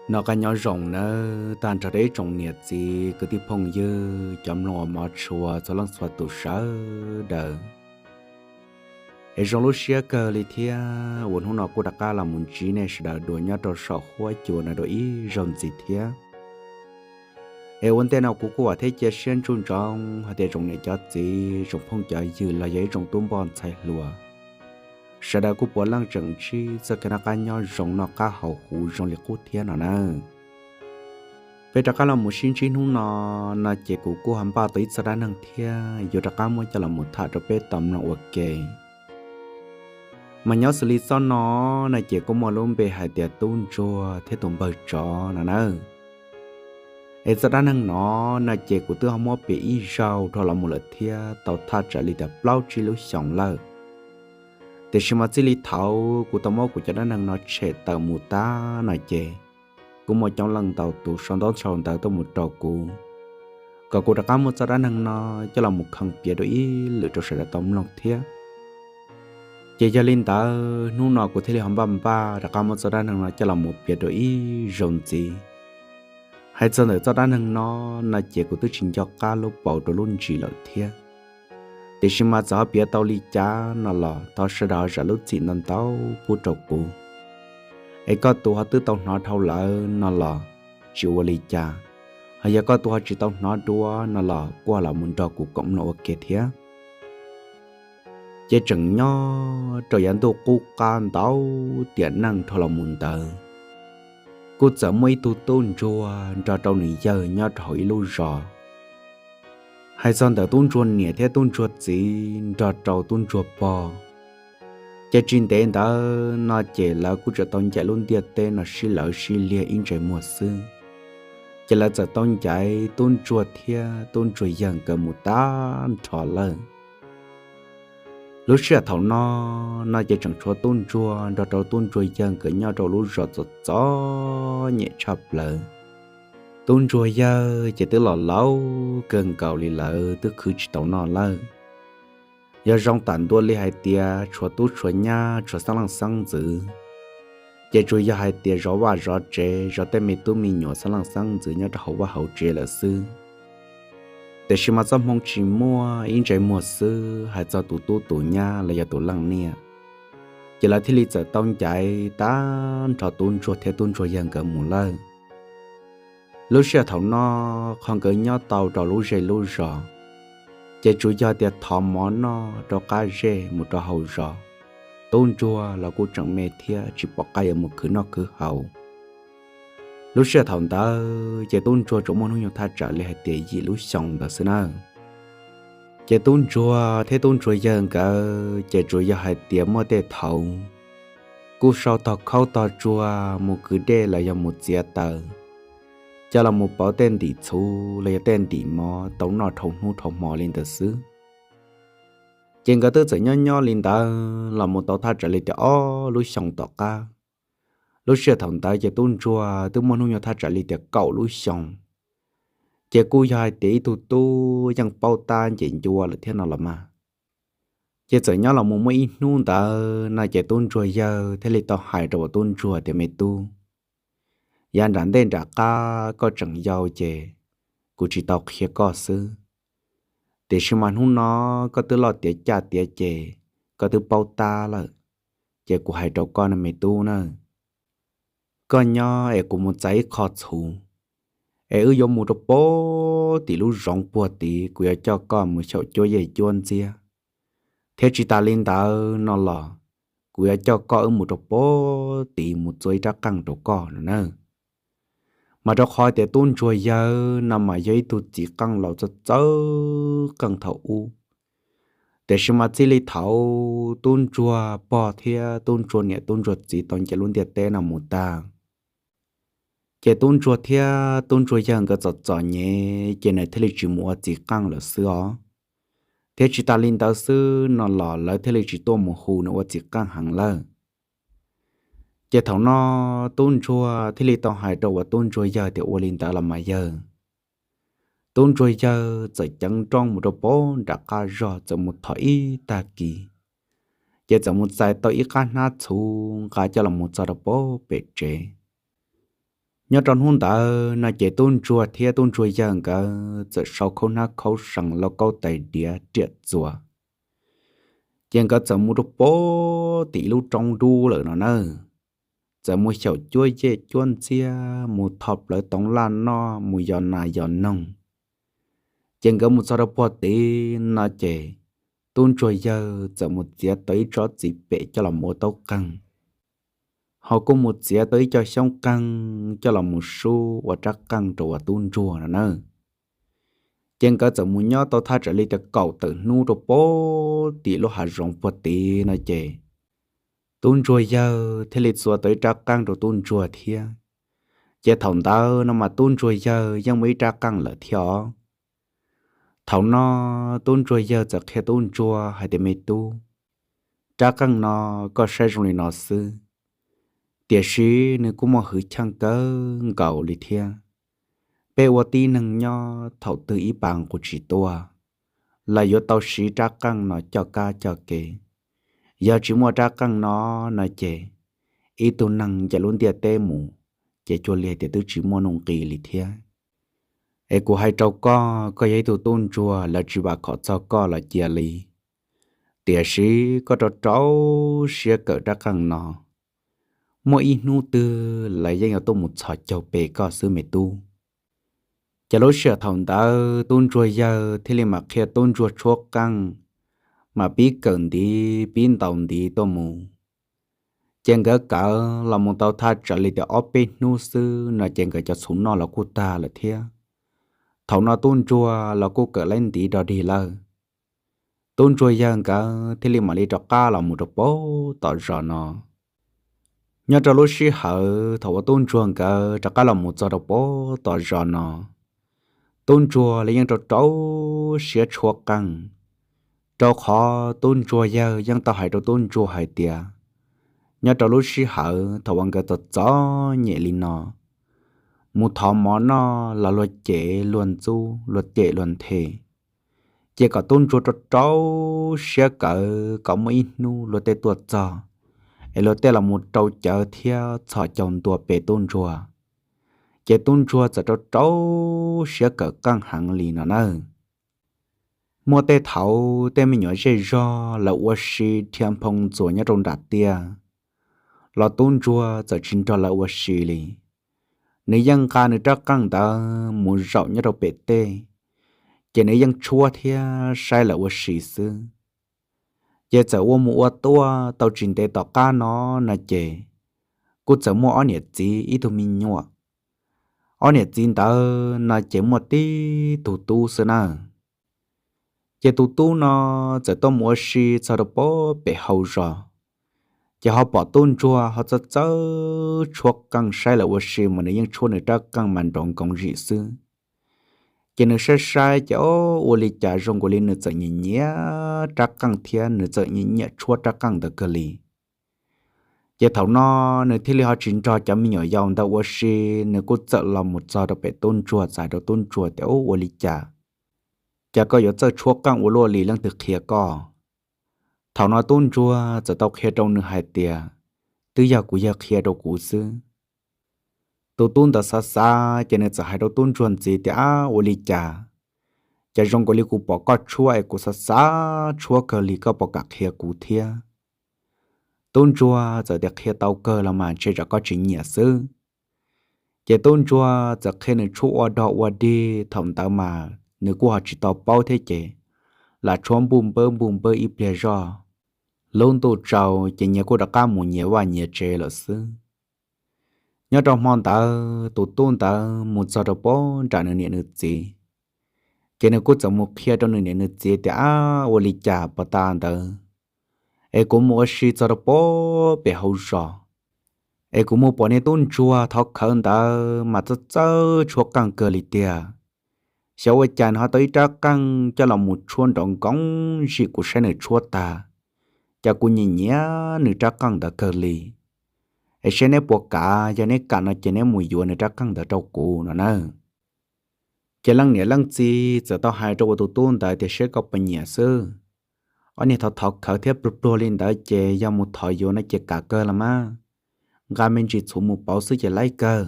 Noj qab nyob zoo nawb, tag nrho rau ib tsoom niam txiv kwv tij phooj ywg cov mloog uas hmov tshua txhua leej txhua tus sawv daws. Es zoo lub siab kawg li thiab uas hnub no kuj rov qab los mus ntsib nej sawv daws dua nyob rau saum huab cua no dua ib zaug ntxiv thiab. Es ua ntej no kuv kuj vam thiab cia siab ntsuj ntsoov hais tias tsoom niam cov txiv, tsoom phooj cov ywg los yog ib tsoom tub npoj ntxhais hluas, sawv daws kuj puav leej tseem ntsib txoj kev noj qab nyob zoo noj qab haus huv zoo li qub thiab no na. Peb rov qab los mus sib ntsib hnub no, no ces kuv kuj ho npaj tau ib txoj dab neeg thiab yuav rov qab muab coj los mus tham rau peb tau mloog ua ke. Mas nyob xws li txoj no, no ces kuj muaj lub npe hais tias tub ntsuag thiab tus npawg tsov no na. Es txoj dab neeg no, no ces kuv twb ho muab piav ib zaug dhau los mus lawm thiab tau thaj tsam li tias plaub tsib lub xyoos lawm. Tiam sis mas txij li thaum kuv tau muab kuv cov dab neeg no tshem tawm mus tag no ces kuj muaj coob leej ntau tus sau ntaub sau ntawv tuaj mus rau kuv, kom kuv rov qab muab txoj dab neeg no coj los mus khoo piav dua ib lwm rau sawv daws tau mloog thiab. Ces yog li ntawd hnub no kuv thiaj li ho npaj npaj rov qab muab txoj dab neeg no coj los mus piav dua ib zaug ntxiv. Hais txog ntawm txoj dab neeg no, no ces kuv twb tsis nco qab lub paus rau lub ntsis lawm thiab. Tiam sis mas txawm ho piav tau li cas no los thov sawv daws zam lub txim ntau ntau pub rau kuv. Es koj tus ho twb tau hnov dhau lawm no los tsis ua li cas, ho yog koj tus ho tsis tau hnov dua no los kuj los mus nrog kuv koom mloog ua ke thiab. Ces tseem nyob rau yav ntuj qub qab ntau tiam neej dhau los mus ntawd, kuj txawm muaj ib tug tub ntsuag nrog rau nws yawg nyob rau hauv ib lub zos. Hais txog ntawm tub ntsuag niam thiab tub ntsuag txiv nrog rau tub ntsuag pog, ces tsis ntev ntawd no ces lawv kuj tseem tau ncaim lub ntiaj teb no sib lawv sib liag ib ntsais muag xwb. Ces lawv txawm tau ncaim tub ntsuag thiab tub ntsuag yawg nkawd mus tag nrho lawm. Lub sij hawm thaum no, no ces tseem tshuav tub ntsuag nrog rau tub ntsuag yawg nkawd nyob rau lub zos txom txom nyem tshaj plaws. Tub ntsuag yawg ces twb los laus kawg nkaus li lawm, twb khwv tsis tau noj lawm. Yog zoo tam ntua li hais tias tshuav tub tshuav nyab tshuav xeeb leej xeeb ntxwv, ces tsuas yog hais tias zov vaj zov tsev, zov tej me tub me nyuam xeeb leej xeeb ntxwv nyob rau hauv vaj hauv tsev lawm xwb. Tiam sis mas txoj hmoo tsis muaj, ib ntsais muag xwb, hais txog tus tub tus nyab los yog tus leej niam, ces lawv thiaj li txawm tau ncaim tag nrho tub ntsuag thiab tub ntsuag yawg nkawd mus lawm. Lub sij hawm thaum no, qhov nkawd nyob tau rau lub zej lub zos, ces tsuas yog tias thov mov noj rau qab zej mus rau hauv zos, tub ntsuag los kuj tseem me thiab tsis pom qab yuav mus khwv noj khwv haus. Lub sij hawm thaum ntawd ces tub ntsuag tsuas muaj hnub nyoog thaj tsam li hais tias yim lub xyoo ntawd xwb na. Ces tub ntsuag thiab tub ntsuag yawg nkawd ces tsuas yog hais tias muaj tej thaum kuj sau tog khaub tog tsuag mus kwv dej los yog mus txiav taws, coj los mus pauv tej ntim txhuv los yog tej ntim mov tau noj dhau hnub dhau hmo li ntawd xwb. Ces nkawd twb txawm nyob nyob li ntawd los mus tau thaj tsam li tias ob lub xyoo tom qab. Lub sij hawm thaum ntawd ces tub ntsuag twb muaj hnub nyoog thaj tsam li tias kaum lub xyoo, ces kuj yog hais tias ib tug tub yeej paub tab ncees ncua lawm thiab no los mas. Ces txawm nyob los mus muaj ib hnub ntawd no ces tub ntsuag yawg thiaj li tau hais rau uas tub ntsuag tias, me tub, yav nram ntej nram qab koj tseem yau ces kuv tsis tau qhia koj xwb, tiam sis mas hnub no koj twb loj tiav caj tiav ces koj twb paub tab lawm, ces kuv hais rau koj no me tub na, koj nyob es kuv mus txais ib qho txhuv, es wb yuav mus rau puag tim lub zoov puag tid, kuv yuav coj koj mus xyaum cuab yej cuab ntxiab, thiab tsis tas li ntawd no los kuv yuav coj koj wb mus rau puag tid mus txua ib rab qeej rau koj no na. Mas rau qhov tias tub ntsuag yawg no mas yog ib tug txiv qeej laus txawj txawj qeej thaum ub, Tiam sis mas txij li thaum tub ntsuag pog thiab tub ntsuag niam tub ntsuag txiv tau nce lub ntiaj teb no mus tag, ces tub ntsuag thiab tub ntsuag yawg nkawd txom txom nyem ces nws thiaj li tsis mus ua txiv qeej lawm xwb os. Thiab tsis tas li ntawd xwb no los lawv thiaj li tsis tuaj mus hu nws ua txiv qeej heev lawm. Ces thaum no tub ntsuag thiaj li tau hais rau uas tub ntsuag yawg tias ua li ntawd los mas yawg. Tub ntsuag yawg txawm ceev nrooj mus rau pem nram qab zog txawm mus thov ib tag kis, ces txawm mus txais tau ib qab hnab txhuv nqa coj los mus txog rau pem tsev. Nyob rau hnub ntawd no ces tub ntsuag thiab tub ntsuag yawg nkawd txawm sau khaub hnab khaub sees lauj kaub tais diav riam txuas, ces nkawd txawm mus rau pem tim ib lub roob dub lawm no na. Txawm mus xyaum cuab yej cuab ntxiab, mus tho plawv toov laj noj, mus yos nas yos noog. Ces nkawd mus txog rau puag tid no ces tub ntsuag yawg txawm mus txiav tau ib tsob txiv pem coj los mus ua taub qeej, ho kuj mus txiav tau ib co xyoob qeej coj los mus sub ua rab qeej rau uas tub ntsuag no na. Ces nkawd txawm mus nyob tau thaj tsam li tias kaum tawm hnub rau pem tim lub hav zoov puag tid no ces tub ntsuag yawg thiaj li txua tau ib rab qeej rau tub ntsuag thiab. Ces thaum ntawd no mas tub ntsuag yawg yeej muaj ib rab qeej lawm thiab os. Thaum no tub ntsuag yawg txawm qhia tub ntsuag hais tias me tub, rab qeej no koj saib zoo li no xwb, tiam sis nws kuj muaj hwv chim kawg nkaus li thiab. Peb ua tib neeg nyob thaum twg ib pas nqus tsis tuaj, los yuav tau siv rab qeej no coj kab coj kev. Yog tsis muaj rab qeej no no ces ib tug neeg nce lub ntiaj teb mus ces cuag li tias twb tsis muaj nuj nqis li thiab. Es kuv hais rau koj, koj yog ib tug tub ntsuag lawv tsis vam khom txog koj los cia li, tiam sis koj rau rau siab kawm rab qeej no, muaj ib hnub twg lawv yeej yuav tuaj mus txhos caug pem koj xwb me tub. Ces lub sij hawm thaum ntawd tub ntsuag yawg thiaj li mam qhia tub ntsuag tshuab qeej, mam pib kawm ntiv pib ntaus ntiv tuaj mus. Ces nkawd kawm los mus tau thaj tsam li tias ob peb hnub xwb no ces nkawd cov txhuv noj los kuj tag lawm thiab. Thaum no tub ntsuag los kuj kawm laib ntiv dog dig lawm. Tub ntsuag yawg nkawd thiaj li mam li rov qab los mus rau pem tom zos no. Nyob rau lub sij hawm thaum uas tub ntsuag nkawd rov qab los mus txog rau pem tom zos no, tub ntsuag li yeej rau rau siab tshuab qeej, rau qhov tub ntsuag yawg yeej tau hais rau tub ntsuag hais tias, nyob rau lub sij hawm thaum uas nkawd txom txom nyem li no, mus thov mov noj los luag cem luag ntxub luag cem luag nthe, ces kom tub ntsuag rau rau siab kawm kom muaj ib hnub luag tej tuaj txog, es luag tej los mus rau cawv thiab txhos caug ntua pem tub ntsuag, ces tub ntsuag txawm rau rau siab kawm qeej heev li no na. Muaj tej thaum tej me nyuam zej zog lawv ua si dhia nphoo ntxuas nyob rau nram tiaj, los tub ntsuag txawm tsis nrog lawv ua si li. Nws yeej nqa nws rab qeej ntawd mus zaum nyob rau pem tej, ces nws yeej tshuab thiab saib lawv ua si xwb. Ces txawm ua mus ua tuaj tau tsis ntev tom qab no no ces, kuj txawm muaj ob niam txiv ib tug me nyuam. Ob niam txiv ntawd no ces muaj tib tug tub xwb na. Ces tus tub no txawm tuaj mus ua si txog rau pem hau zos, ces ho pom tub ntsuag ho txawj txawj tshuab qeej saib lawv ua si mas nws yeej tshuab nws rab qeej mas nrov nkoos zim xwb. Ces nws saib saib ces o, ua li cas zoo nkaus li nws txawm nyiam nyiam rab qeej thiab nws txawm nyiam nyiam tshuab rab qeej ntawd kawg li. Ces thaum no nws thiaj li ho tsis nrog cov me nyuam yaus ntawd ua si, nws kuj txawm los mus txog rau pem tub ntsuag txais rau tub ntsuag tias, Ub, ua li cas, cas koj yuav txawj tshuab qeej ua luaj li, leej twg qhia koj? Thaum no tub ntsuag txawm tau qhia rau nws hais tias, Twb yog kuv yawg qhia rau kuv xwb. Tus tub ntawd xav xav ces nws txawm hais rau tub ntsuag ntxiv tias, Ab, ua li cas, cas zoo nkaus li kuv pom koj tshuab es kuv xav xav tshuab kawg li, koj puas kam qhia kuv thiab? Tub ntsuag txawm tias, Qhia tau kawg los mas, ntshe tsam koj tsis nyiam xwb. Ces tub ntsuag txawm qhia nws tshuab ua dog ua dig, thaum ntawd mas nws kuj ho tsis tau paub thiab ces lam tshuab npuj npawb npuj npawb ib pliag zoj, lub ntuj tsaus ces nyias kuj rov qab mus nyias vaj nyias tsev lawm xwb. Nyob rau hmo ntawd tus tub ntawd mus txog rau pem nram nws niam nws txiv, Ces nws kuj txawm mus qhia rau nws niam nws txiv tias, Ab, ua li cas pos tas ntawd es kuv mus ua si txog rau pem hauv zos, es kuv mus pom niag tub ntsuag thov khawv ntawd mas txawj txawj tshuab qeej kawg li tiag. Xyov ua cas nws ho tau ib rab qeej coj los mus tshuab nrov nkoos zim, kuv saib nws tshuab tag, ces kuv nyiam nyiam nws rab qeej ntawd kawg li. Es seb neb puas kam, yog neb kam no ces neb mus yuav nws rab qeej ntawd rau kuv no na. Ces leej niam leej txiv txawm tau hais rau ua tus tub ntawd tias, Seb koj puas nyiam xwb, ob niag thov thov khawv thiab pluag pluag li ntawd ces yog mus thov yuav no ces kam kawg los mas, nqa me ntsis txhuv mus pauv xwb ces laib kawg.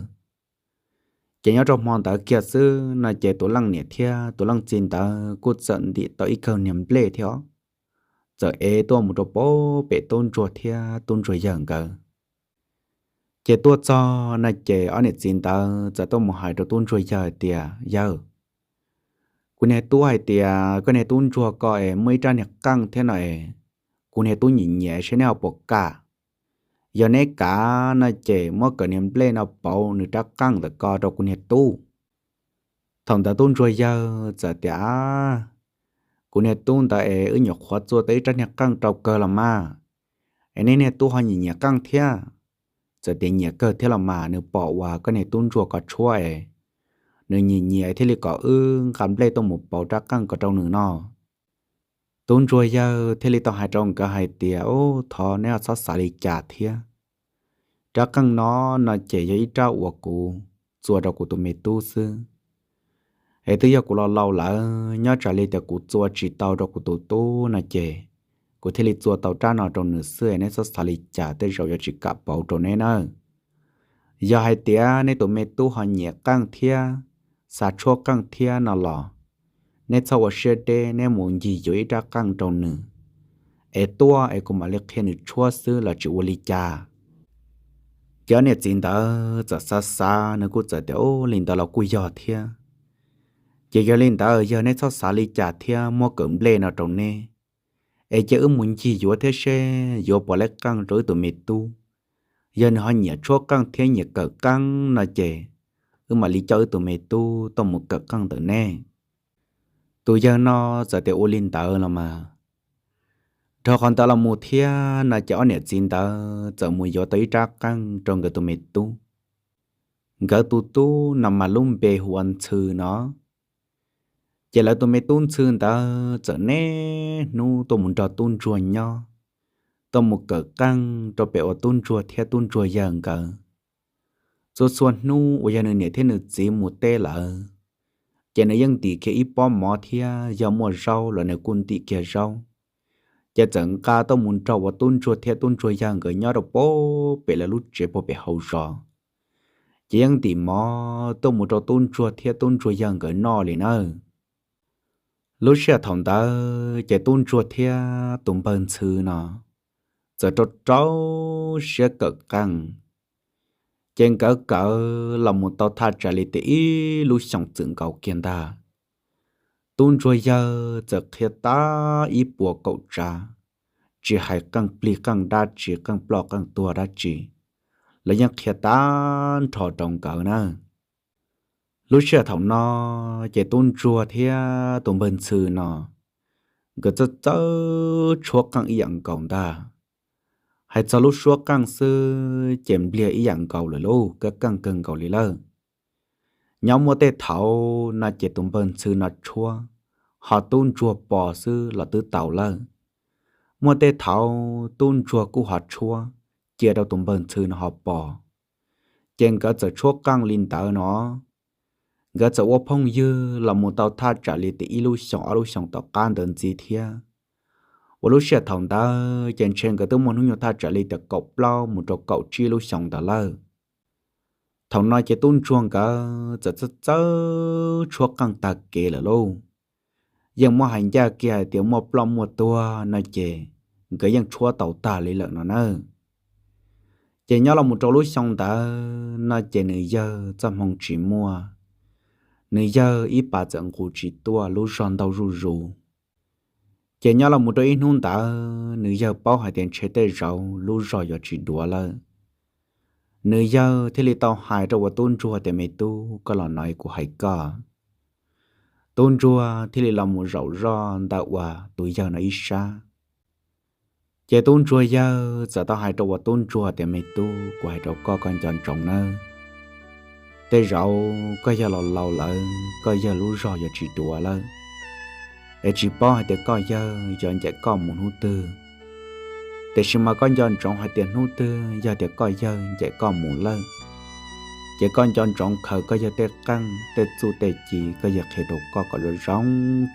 Ces nyob rau hmo ntawd kiag xwb no ces tus leej niam thiab tus leej txiv ntawd kuj txawm ntim tau ib kawm niag nplej thiab os, txawm ev tuaj mus rau pem tub ntsuag thiab tub ntsuag yawg nkawd. Ces tuaj txog no ces ob niam txiv ntawd txawm tuaj mus hais rau tub ntsuag yawg tias, Yawg, kuv niag tub hais tias koj niag tub ntsuag ko es muaj ib rab niag qeej thiab no es, kuv niag tub nyiam nyiam, seb neb ho puas kam. Yog neb kam no ces muab kawm niag nplej no pauv nws rab qeej ntawm ko rau kuv niag tub. Thaum ntawd tub ntsuag yawg txawm tias, Kuv niag tub ntawd es wb nyuam qhuav txua tau ib rab niag qeej rau kawg los mas, es neb niag tub ho nyiam nyiam qeej thiab. Txawm tias nyiam kawg thiab los mas, nws pom uas koj niag tub ntsuag ko tshuab es nws nyiam nyiam thiaj li kom wb nqa nplej tuaj mus pauv rab qeej ko rau nws no. Tub ntsuag yawg thiaj li tau hais rau nkawd hais tias, Ub, thov neb ho txhob xav li cas thiab. Rab qeej no, no ces yog ib rab uas kuv txua rau kuv tus me tub xwb. Es twb yog kuv los laus lawm, nyob tsam li tias kuv txua tsis tau rau kuv tus tub no ces kuv thiaj li txua tau rab no rau nws xwb, neb txhob xav li cas, tej zaum yuav tsis kam pauv rau neb nawb. Yog hais tias neb tus me tub ho nyiam qeej thiab xav tshuab qeej thiab no los, neb txhob ua siab deb, neb mus ncig yuav ib rab qeej rau nws es tuaj es kuv mam li qhia nws tshuab xwb los tsis ua li cas. Ces ob niam txiv ntawd txawm xav xav, nws kuj txawm tias, Ub, li ntawd los kuj yog thiab. Ces yog li ntawd yog neb txhob xav li cas thiab, muab kawm nplej no rau neb, es cia wb mus ncig yuav thiab seb yuav puas laib qeej rau wb tus me tub. Yog nws ho nyiam tshuab qeej thiab nyiam kawm qeej no ces wb mam li coj wb tus me tub tuaj mus kawm qeej ntawm neb. Tus yawg no txawm tias ua li ntawd los mas, dhau qhov ntawd los mus thiab no ces ob niam txiv ntawd txawm mus yuav tau ib rab qeej rau nkawd tus me tub. Nkawd tus tub no mas lub npe hu ua Ntxhw no. Ces lawv tus me tub Ntxhw ntawd txawm niaj hnub tuaj mus nrog tub ntsuag nyob, tuaj mus kawm qeej rau pem uas tub ntsuag thiab tub ntsuag yawg nkawd. Txhua txhua hnub uas yog nws niam thiab nws txiv mus teb lawm, ces nws yeej ntim kiag ib pob mov thiab yog muaj zaub los nws kuj ntim kiag zaub, ces txawm nqa tuaj mus nrog uas tub ntsuag thiab tub ntsuag yawg nkawd nyob rau pem lawv lub tsev puag pem hauv zos, ces yeej ntim mov tuaj mus rau tub ntsuag thiab tub ntsuag yawg nkawd noj li nawb. Lub sij hawm thaum ntawd ces tub ntsuag thiab tus npawg Ntxhw no txawm rau rau siab kawm qeej, ces nkawd kawm los mus tau thaj tsam li tias ib lub xyoos txwm nkaus kiag ntag. Tub ntsuag yawg txawm qhia tag ib puas kaum tsav, tsis hais qeej plig qeej dab tsi, qeej ploj qeej tuag dab tsi, los yeej qhia tag nrho rau nkawd na. Lub sij hawm thaum no ces tub ntsuag thiab tus npawg Ntxhw no nkawd txawj txawj tshuab qeej ib yam nkaus ntag. Hais txog lub suab qeej xwb ces npliag ib yam nkaus lawm lauj, kab qeej kawg nkaus li lawm. Nyob muaj tej thaum no ces tus npawg Ntxhw no tshuab, ho tub ntsuag pos xwb los twb tau lawm. Muaj tej thaum tub ntsuag kuj ho tshuab, cia rau tus npawg Ntxhw no ho pos. Ces nkawd txawm tshuab qeej li ntawd no. Nkawd txawm ua phooj ywg los mus tau thaj tsam li tias ib lub xyoos ob lub xyoos tom qab ntawd ntxiv thiab. Ua lub sij hawm thaum ntawd ces ntshe nkawd twb muaj hnub nyoog thaj tsam li tias kaum plaub mus rau kaum tsib lub xyoos ntawd lawm. Thaum no ces tub ntsuag nkawd txawm txawj txawj tshuab qeej tag kev lawm lauj. Yeej muab hais ncaj kiag hais tias muaj ploj muaj tuag no ces nkawd yeej tshuab tau tag li lawm no na. Ces nyob los mus rau lub xyoo ntawd no ces nws yawg txoj hmoo tsis muaj, nws yawg ib pas txawm nqus tsis tuaj, lub zog ntau zuj zus. Ces nyob los mus rau ib hnub ntawd nws yawg paub hais tias ntshe tej zaum lub zog yuav tsis duav lawm. Nws yawg thiaj li tau hais rau ua tub ntsuag tias, Me tub, koj los no kuv hais koj. Tub ntsuag thiaj li los mus zaum zoj ntawm uas tus yawg no ib sab. Ces tub ntsuag yawg txawm tau hais rau uas tub ntsuag tias, Me tub, kuv hais rau koj, koj nco ntsoov nawb. Tej zaum koj yawg los laus lawm, koj yawg lub zog yuav tsis duav lawm, es tsis paub hais tias koj yawg yuav ncaim koj mus hnub twg. Tiam sis mas koj nco ntsoov hais tias hnub twg yog tias koj yawg ncaim koj mus lawm, ces koj nco ntsoov khaws koj yawg tej qeej tej txuj tej ci koj yawg qhia rau koj kom zoo zoo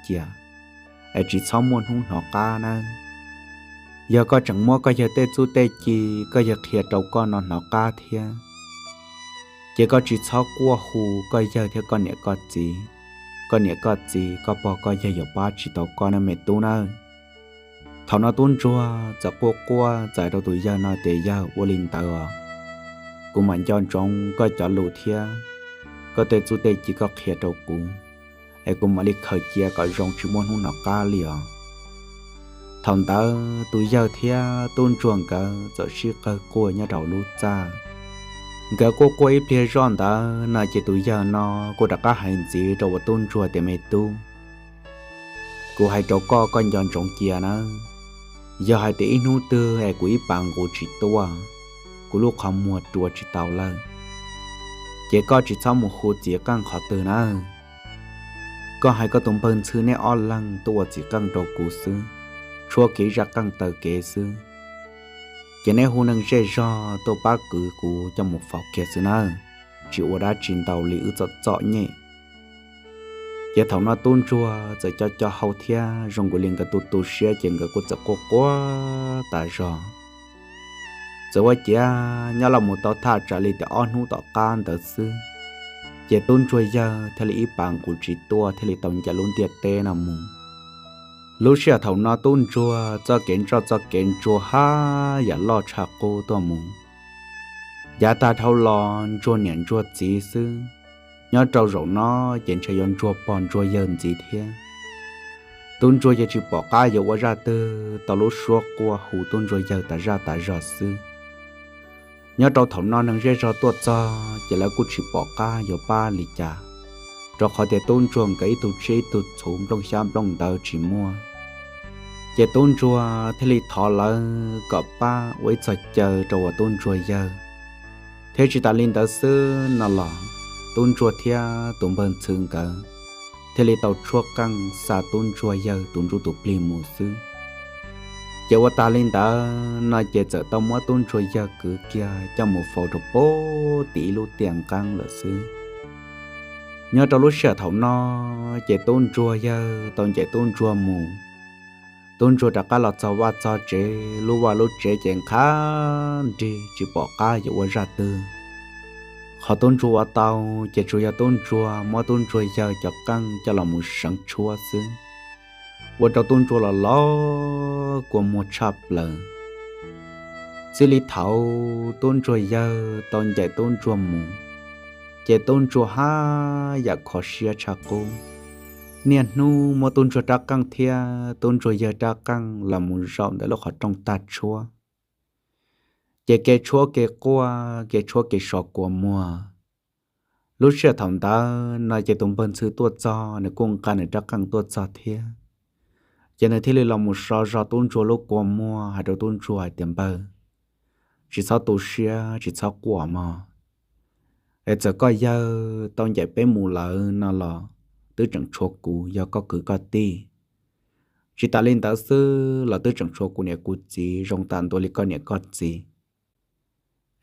cia, es tsis txhob muaj hnub hnov qab nawb. Yog koj tseem muab koj yawg tej txuj tej ci koj yawg qhia rau koj no hnov qab thiab, ces koj tsis txhob quaj hu koj yawg thiab koj niam koj txiv. Koj niam koj txiv, koj pog koj yawg yuav pab tsis tau koj nawb me tub nawb. Thaum no tub ntsuag txawm quaj quaj txais rau tus yawg no tias, Yawg, ua li ntawd os, kuv mam nco ntsoov koj cov lus thiab koj tej txuj tej ci koj qhia rau kuv, es kuv mam li khaws cia kom zoo tsis muaj hnub hnov qab li os. Thaum ntawd tus yawg thiab tub ntsuag nkawd txawm sib qawg quaj nyob rau lub txaj. Nkawd quaj quaj ib pliag zoj ntawd no ces tus yawg no kuj rov qab hais ntxiv rau uas tub ntsuag tias, Me tub, kuv hais rau koj, koj nco ntsoov cia nawb. Yog hais tias ib hnub twg es kuv ib pas nqus tsis tuaj, kuv lub qhov muag rua tsis tau lawm, ces koj tsis txhob mus hu txiv qeej qhov twg nawb. Koj hais koj tus npawg ntxhw neb ob leeg tuaj ua txiv qeej rau kuv xwb, tshuab kev zaj qeej taw kev xwb, ces neb hu neeg zej zog tuaj pab kwv kuv coj mus faus kiag xwb nawb, tsis ua dab tsi ntau li wb txom txom nyem. Ces thaum no tub ntsuag txawm co co hau thiab zoo nkaus li nkawd tu tu siab ces nkawd kuj txawm quaj quaj tas zog. Txawm ua ciav nyob los mus tau thaj tsam li tias ob hnub tom qab ntawd xwb, ces tub ntsuag yawg thiaj li ib pas nqus tsis tuaj thiaj li tau ncaim lub ntiaj teb no mus. Lub sij hawm thaum no tub ntsuag txoj kev ntsoj txoj kev ntsuag haj yam loj tshaj qub tuaj mus. Yav tag dhau los ntsuag niam ntsuag txiv xwb, nyob rau zaum no ces ntshe yuav ntsuag pog ntsuag yawg ntxiv thiab. Tub ntsuag yawg tsis pom qab yuav ua zaj twg tau lub suab quaj hu tub ntsuag yawg tas zaj tas zog xwb. Nyob rau thaum no neeg zej zog tuaj txog ces lawv kuj tsis pom qab yuav pab li cas, rau qhov tias tub ntsuag nkawd ib tug tsiab ib tug txhuv nplooj xyab nplooj ntawv tsis muaj. Ces tub ntsuag thiaj li thov lawv kom pab ua ib txog caw rau uas tub ntsuag yawg. Thiab tsis tas li ntawd xwb no los, tub ntsuag thiab tus npawg ntxhw nkawd thiaj li tau tshuab qeej xa tub ntsuag yawg tus ntsuj tus plig mus xwb. Ces ua tas li ntawd no ces txawm tau muab tub ntsuag yawg kwv kiag coj mus faus rau pem tim ib lub tiaj nqeeb lawm xwb. Nyob rau lub sij hawm thaum no, ces tub ntsuag yawg tau ncaim tub ntsuag mus. Tub ntsuag rov qab los txog vaj txog tsev, lub vaj lub tsev ces nqhab nrig tsis pom qab yuav ua zaj twg. Qhov tub ntsuag ua tau ces tsuas yog tub ntsuag muab tub ntsuag yawg cov qeej coj los mus seev tshuab xwb, ua rau tub ntsuag los los kua muag tshaj plaws. Txij li thaum tub ntsuag yawg tau ncaim tub ntsuag mus, ces tub ntsuag haj yam kho siab tshaj qub. Niaj hnub muab tub ntsuag rab qeej thiab tub ntsuag yawg rab qeej los mus zaum ntawm lub qhov rooj tag tshuab, ces kev tshuab kev quaj, kev tshuab kev so kua muag. Lub sij hawm thaum ntawd no ces tus npawg ntxhw tuaj txog, nws kuj nqa nws rab qeej tuaj txog thiab. Ces nws thiaj li los mus so zog tub ntsuag lub kua muag hais rau tub ntsuag hais tias, Npawg, tsis txhob tu siab, tsis txhob quaj mog. Es txawm koj yawg tau ncaim peb mus lawm no los twb tseem tshuav kuv yog koj kwv koj tij. Tsis tas li ntawd xwb los twb tseem tshuav kuv niam kuv txiv zoo tam ntua li koj niam koj txiv.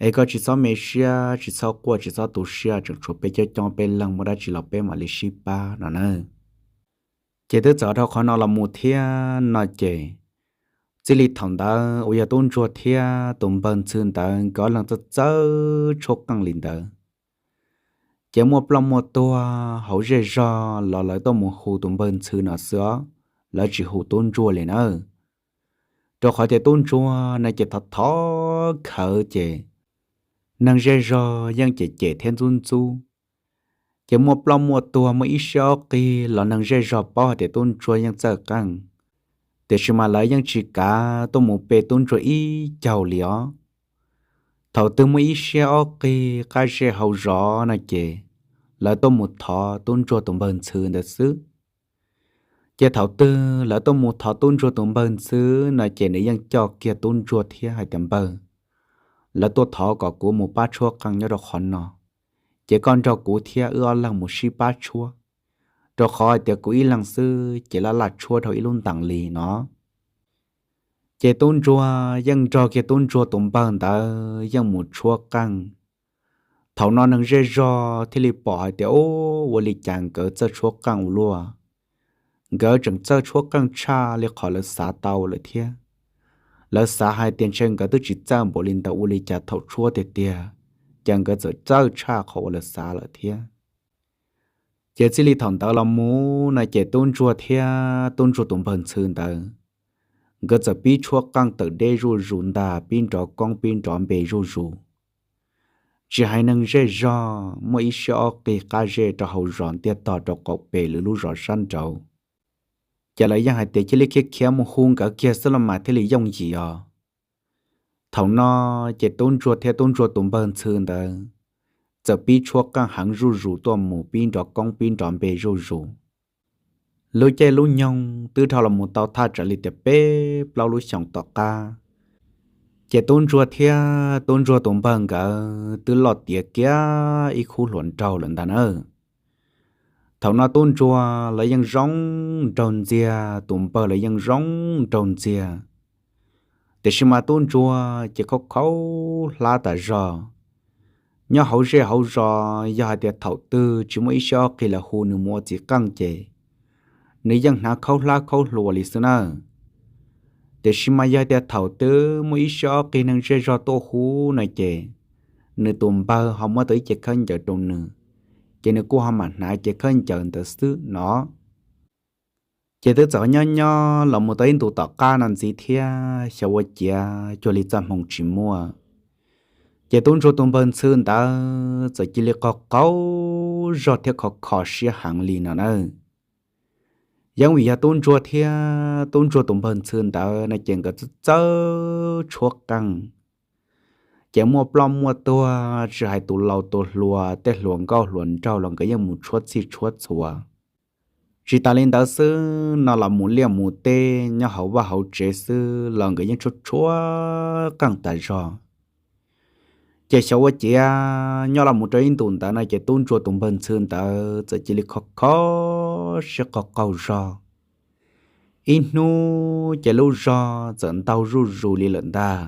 Es koj tsis txhob me siab, tsis txhob quaj, tsis txhob tu siab, tseem tshuav peb coob coob peb leeg, muaj dab tsi los peb mam li sib pab no na. Ces twb txawm dhau qhov no los mus thiab no ces, txij li thaum ntawd uas yog tub ntsuag thiab tus npawg ntxhw ntawd nkawd ob leeg txawj txawj tshuab qeej li ntawd, ces muaj ploj muaj tuag hauv zej zog los lawv tuaj mus hu tus npawg ntxhw no xwb os, lawv tsis hu tub ntsuag li nawb. Rau qhov tias tub ntsuag no ces thov thov khawv ces neeg zej zog yeej cem cem thiab ntxub ntxub. Ces muaj ploj muaj tuag muaj ib siab ob qig los neeg zej zog paub hais tias tub ntsuag yeej txawj qeej, tiam sis mas lawv yeej tsis kav tuaj mus pe tub ntsuag ib caug li os. Thaum twg muaj ib siab ob qig qab zej hau zos no ces lawv tuaj mus thov tub ntsuag tus npawg ntxhw ntawd xwb. Ces thaum twg lawv tuaj mus thov tub ntsuag tus npawg ntxhw no ces nws yeej coj kiag tub ntsuag thiab hais tias, Npawg, lawv tuaj thov kom kuv mus pab tshuab qeej nyob rau qhov no. Ces koj nrog kuv thiab wb ob leeg mus sib pab tshuab, rau qhov hais tias kuv ib leeg xwb ces laj laj tshuab dhau ib lub ntees li no. Ces tub ntsuag yeej nrog kiag tub ntsuag tus npawg ntawd yeej mus tshuab qeej. Thaum no neeg zej zog thiaj li pom hais tias, Ub, ua li cas nkawd txawj tshuab qeej ua luaj? Nkawd tseem txawj tshuab qeej tshaj li qhov lawv xav tau lawm thiab. Lawv xav hais tias ntshe nkawd twb tsis txawj npaum li ntawd, ua li cas thaum tshuab tiag tiag, ces nkawd txawm txawj tshaj qhov uas lawv xav lawm thiab. Ces txij li thaum ntawd los mus no ces tub ntsuag thiab tub ntsuag tus npawg ntxhw ntawd, nkawd txawm pib tshuab qeej tawm deb zuj zus ntag, pib nrov koob pib nrov npe zuj zus. Tsis hais neeg zej zog, muaj ib siab ob qig qab zej rau hauv zos ntiaj tog rau qaum pem lwm lub zos sab nraud, ces lawv yeej hais tias cia li khiav khiav mus hu nkawd kiag xwb los mas thiaj li yooj yim os. Thaum no ces tub ntsuag thiab tub ntsuag tus npawg ntxhw ntawd txawm pib tshuab qeej heev zuj zus tuaj mus, pib nrov koob pib nrov npe zuj zus. Lub caij lub nyoog twb dhau los mus tau thaj tsam li tias peb plaub lub xyoos tom qab, ces tub ntsuag thiab tub ntsuag tus npawg nkawd twb loj tiav kiag ib khub hluas nraug lawm ntag nawb. Thaum no tub ntsuag los yeej zoo nraug ntxiag, tus npawg los yeej zoo nraug ntxiag. Tiam sis mas tub ntsuag ces khaub khaub hlab tas zog. Nyob hauv zej hauv zos yog hais tias thaum twg tsis muaj ib siab ob qig lawv hu nws mus ua txiv qeej ces nws yeej hnav khaub hlab khaub hluas li xwb nawb. Tiam sis mas yog hais tias thaum twg muaj ib siab ob qig neeg zej zog tuaj hu no ces nws tus npawg ho muab tau ib cev khaub ncaws rau nws, ces nws kuj ho mam hnav cev khaub ncaws ntawd xwb no. Ces twb txawm nyob nyob los mus tau ib ntus tom qab no ntxiv thiab, xyov ua ciav cuag li txoj hmoo tsis muaj, ces tub ntsuag tus npawg ntxhw ntawd txawm cia li qaug qaug zog thiab kho kho siab heev li no nawb. Yeej vim yog tub ntsuag thiab tub ntsuag tus npawg ntxhw ntawd no ces nkawd txawj txawj tshuab qeej, ces muaj ploj muaj tuag tsis hais tus laus tus hluas, tej hluas nkauj hluas nraug los nkawd yeej mus tshuab txhij tshuab txhua. Tsis tas li ntawd xwb no los mus liaj mus teb nyob hauv vaj hauv tsev xwb los nkawd yeej tshuab tshuab qeej tas zog. Ces xyov ua ciav nyob los mus rau ib ntus ntawd no ces tub ntsuag tus npawg ntxhw ntawd txawm cia li kho kho siab qaug qaug zog. Ib hnub ces lub zog txawm ntau zuj zus li lawm ntag.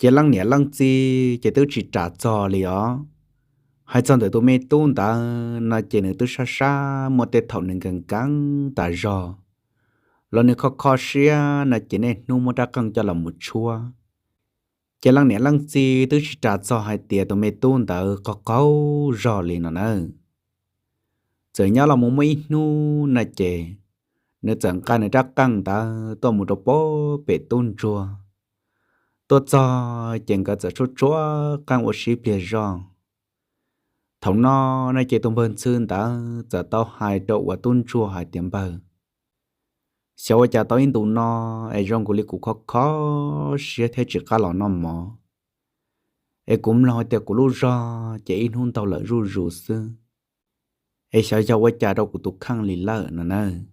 Ces leej niam leej txiv ces twb tsis ras txog li os. Hais txog ntawm tus me tub ntawd no ces nws twb sab sab muaj tej thaum nws nkees nkees tas zog, los nws kho kho siab no ces niaj hnub muab rab qeej coj los mus tshuab. Ces leej niam leej txiv twb tsis ras txog hais tias tus me tub ntawd qaug qaug zog li no nawb. Txawm nyob los mus muaj ib hnub no ces nws txawm nqa nws rab qeej ntawd tuaj mus rau pem tub ntsuag. Tuaj txog ces nkawd txawm tshuab tshuab qeej ua si ib pliag zog. Thaum no no ces tus npawg ntxhw ntawd txawm tau hais rau uas tub ntsuag hais tias, Npawg, xyov ua cas tau ib ntus no es zoo nkaus li kuv kho kho siab thiab tsis qab los noj mov, es kuv mloog hais tias kuv lub zog ces ib hnub ntau lawm zuj zus xwb, es xyov yog ua cas rau kuv tus kheej li lawm no nawb.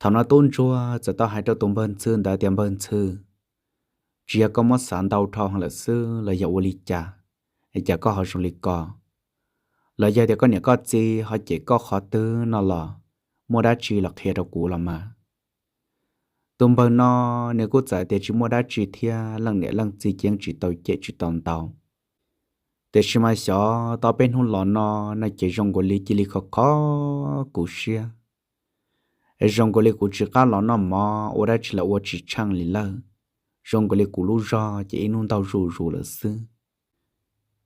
Thaum no tub ntsuag txawm tau hais rau tus npawg ntxhw ntawd tias, Npawg ntxhw, tsis yog koj muab xav ntau dhau lawm xwb los yog ua li cas, es cas koj ho zoo li ko? Los yog tias koj niam koj txiv ho cem koj qhov twg no los muaj dab tsi los qhia rau kuv los mas. Tus npawg no nws kuj txawm tias tsis muaj dab tsi thiab, leej niam leej txiv ces yeej tsis tau cem tsis tau ntau. Tiam sis mas xyov tau peb hnub los no no ces zoo nkaus li cia li kho kho kuv siab, es zoo nkaus li kuv tsis qab los noj mov ua dab tsi los ua tsis tsheej li lawm. Zoo nkaus li kuv lub zog ces ib hnub ntau zuj zus lawm xwb.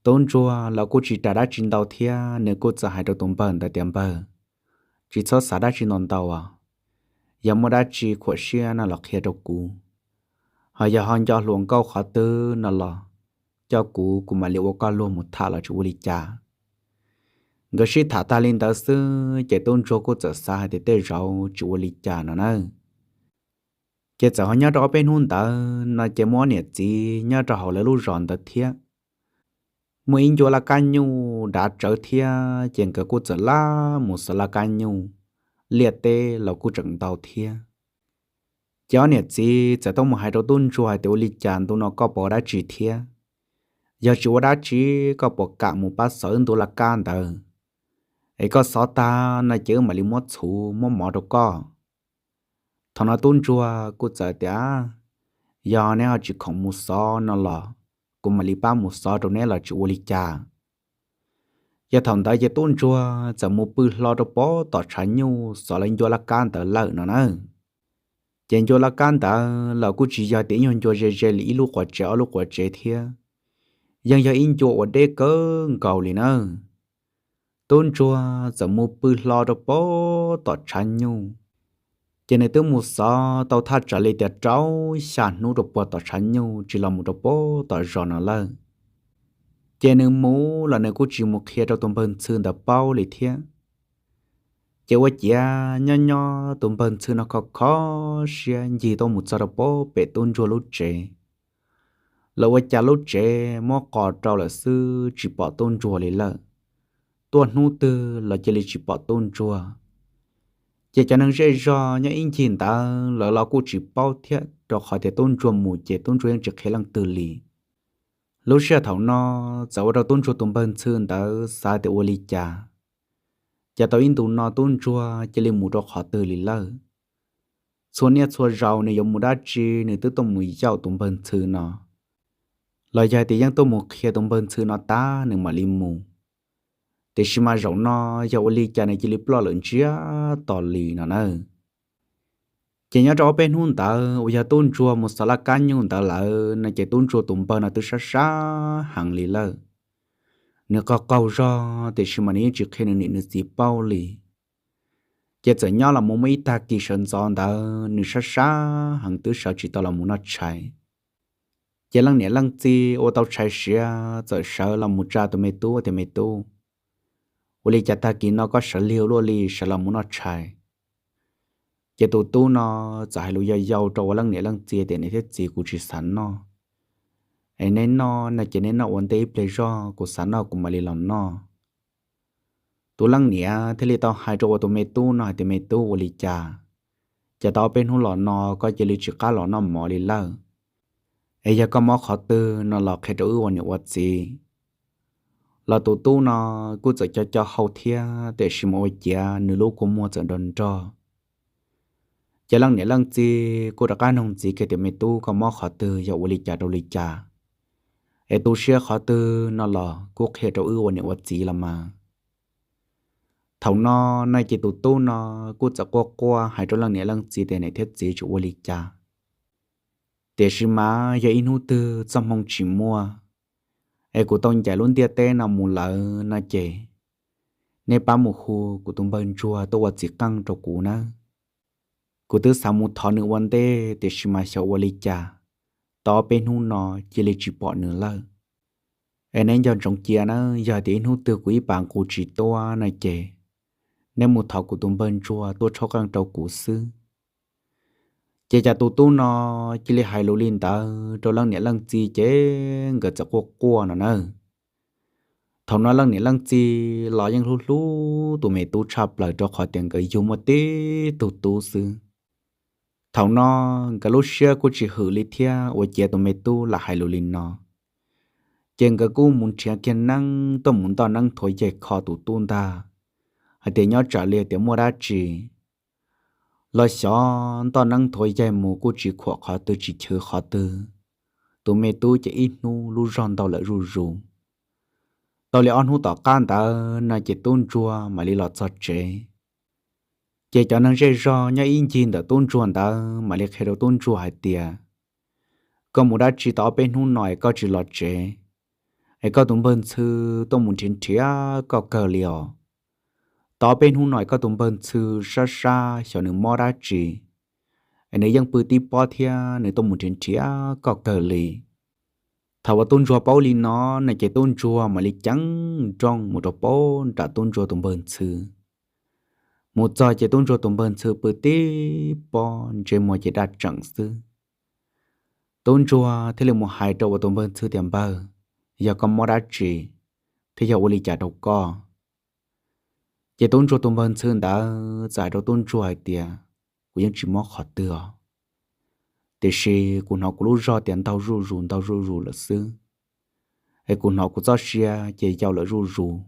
Tub ntsuag los kuj tsis ras dab tsi ntau thiab, nws kuj txawm hais rau tus npawg ntawd tias, Npawg, tsis txhob xav dab tsi ntau ntau os. Yog muaj dab tsi khuam siab no los qhia rau kuv, ho yog ho nco hluas nkauj qhov twg no los coj kuv, kuv mam li ua koj luag mus tham los tsis ua li cas. Nkawd sib tham tag li ntawd xwb ces tub ntsuag kuj txawm xav hais tias tej zaum tsis ua li cas no nawb. Ces txawm ho nyob rau ob peb hnub ntawd no ces muaj ob niam txiv nyob rau hauv lawv lub zos ntawd thiab. Muaj ib ncua laj kab nyuj dav tsawv thiab, ces nkawd kuj txawm laj mus xaws laj kab nyuj, liaj teb los kuj tseem ntau thiab. Ces ob niam txiv txawm tuaj mus hais rau tub ntsuag hais tias, ua li cas ntu no koj puas ua dab tsi thiab? Yog tsis ua dab tsi, koj puas kam mus pab xov wb ntu laj kab ntawd, es koj xov tag no ces wb mam li muab txhuv muab mov rau koj. Thaum no tub ntsuag kuj txawm tias, yog neb ho tsis khoom mus xov no los kuv mam li pab mus xov rau neb los tsis ua li cas. Ces thaum ntawd ces tub ntsuag txawm mus pw hlo rau pem tom tshav nyuj xov lawv ncua laj kab ntawd lawm no na. Ces ncua laj kab ntawd los kuj tsis yog tias ib nyuag ncua ze ze li ib lub quav tsev ob lub quav tsev thiab, yeej yog ib ncua uas deb kawg nkaus li na. Tub ntsuag txawm mus pw hlo rau pem tom tshav nyuj, ces nws twb mus xov tau thaj tsam li tias rau xya hnub rau puag tom tshav nyuj tsis los mus rau pem tom zos no lawm. Ces nws mus los nws kuj tsis mus qhia rau tus npawg ntxhw ntawd paub li thiab. Ces ua ciav nyob nyob tus npawg ntxhw no kho kho siab ncig tuaj mus txog rau pem tub ntsuag lub tsev. Lawv ua cas lub tsev muab qos rau lawm xwb tsis pom tub ntsuag li lawm. Tuaj hnub twg los cia li tsis pom tub ntsuag. Ces cov neeg zej zog nyob ib ncig ntawd lawv los kuj tsis paub thiab rau qhov tias tub ntsuag mus ces tub ntsuag yeej tsis qhia leej twg li. Lub sij hawm thaum no txawm ua rau tub ntsuag tus npawg ntxhw ntawd xav tias ua li cas, ces tau ib ntus no tub ntsuag cia li mus rau qhov twg li lawm. Txhua niaj txhua zaus nws yuav mus dab tsi nws twb tuaj mus yaum tus npawg ntxhw no, los yog hais tias yeej tuaj mus qhia tus npawg ntxhw no tag nws mam li mus. Tiam sis mas zaum no yog ua li cas nws cia li ploj lawm ntsiag to li no na. Ces nyob rau ob peb hnub ntawd uas yog tub ntsuag mus xov laj kab nyuj ntawd lawm no ces tub ntsuag tus npawg no twb sab sab heev li lawm. Nws qaug qaug zog tiam sis mas nws yeej tsis qhia nws niam nws txiv paub li. Ces txawm nyob los mus muaj ib tag kis sawv ntxov ntawd nws sab sab heev twb sawv tsis tau los mus noj tshais. Ces leej niam leej txiv ua tau tshais siav txawm sawv los mus tsa tus me tub tias, me tub, ua li cas tag kis no koj sawv lig ua luaj li sawv los mus noj tshais? Ces tus tub no txawm hais lus yau yau rau ua leej niam leej txiv tias, niam thiab txiv, kuv tsis xav noj. Es neb noj no ces neb noj ua ntej ib pliag zog, kuv xav noj kuv mam li los noj. Tus leej niam thiaj li tau hais rau ua tus me tub no hais tias, me tub, ua li cas, ces tau ob peb hnub los no koj cia li tsis qab los noj mov li lawm? Es yog koj mob qhov twg no los qhia rau wb ua niam ua txiv. Los tus tub no kuj txawm co co hau thiab tiam sis mas ua ciav nws lub kua muag txawm nrog nrog. Ces leej niam leej txiv kuj rov qab noog ntxiv kiag tias, me tub, koj mob qhov twg, yog ua li cas rau li cas, es tu siab qhov twg no los kuj qhia rau wb ua niam ua txiv los mas. Thaum no no ces tus tub no kuj txawm quaj quaj hais rau leej niam leej txiv tias, niam thiab txiv, tsis ua li cas, tiam sis mas yog ib hnub twg txoj hmoo tsis muaj, es kuv tau ncaim lub ntiaj teb no mus lawm no ces, nej pab mus hu kuv tus npawg ntsuag tuaj ua txiv qeej rau kuv nawb. Kuv twb xav mus thov nws ua ntej tiam sis mas xyov ua li cas, tau ob peb hnub no cia li tsis pom nws lawm. Es neb nco ntsoov cia nawb, yog tias ib hnub twg kuv ib pas nqus tsis tuaj no ces, neb mus thov kuv tus npawg ntsuag tuaj tshuab qeej rau kuv xwb. Ces cas tus tub no cia li hais lus li ntawd rau leej niam leej txiv ces nkawd txawm quaj quaj no nawb. Thaum no leej niam leej txiv los yeej hlub hlub tus me tub tshaj plaws rau qhov tias nkawd yug muaj tib tug tub xwb. Thaum no nkawd lub siab kuj tsis hwm li thiab ua ciav tus me tub lam hais lus li no. Ces nkawd kuj mus nrhiav kiag neeb tuaj mus ntoj neeb thuav yaig kho tus tub ntag, hais tias nyob tsam li tias muaj dab tsi los xyov ntoj neeb thuav yaig mus kuj tsis khuam qhov twg tsis chwv qhov twg. Tus me tub ces ib hnub lub zog ntau lawm zuj zus. Tau li ob hnub tom qab ntawd no ces tub ntsuag mam li los txog tsev. Ces cov neeg zej zog nyob ib ncig ntawm tub ntsuag ntawd mam li qhia rau tub ntsuag hais tias, koj mus dab tsi tau ob peb hnub no es koj tsis los tsev, es koj tus npawg ntxhw tuaj mus nrhiav nrhiav koj kawg li os. Tau ob peb hnub no es koj tus npawg ntxhw sab sab xyov nws mob dab tsi, es nws yeej pw tib pob thiab nws tuaj mus nrhiav nrhiav koj kawg li. Thaum uas tub ntsuag paub li no no ces tub ntsuag mam li ceev nrooj mus rau pem nram tub ntsuag tus npawg ntxhw. Mus txog ces tub ntsuag tus npawg ntxhw pw tib pob ntsej muag ces daj tseem xwb. Tub ntsuag thiaj li mus hais rau ua tus npawg ntxhw tias, npawg, yog koj mob dab tsi thiab yog ua li cas rau koj? Ces tub ntsuag tus npawg ntxhw ntawd txawm hais rau tub ntsuag hais tias, kuv yeej tsis mob qhov twg os, tiam sis kuv hnov kuv lub zog tias ntaug zuj zus ntaug zuj zus lawm xwb, es kuv hnov kuv txoj sia ces yau lawm zuj zus.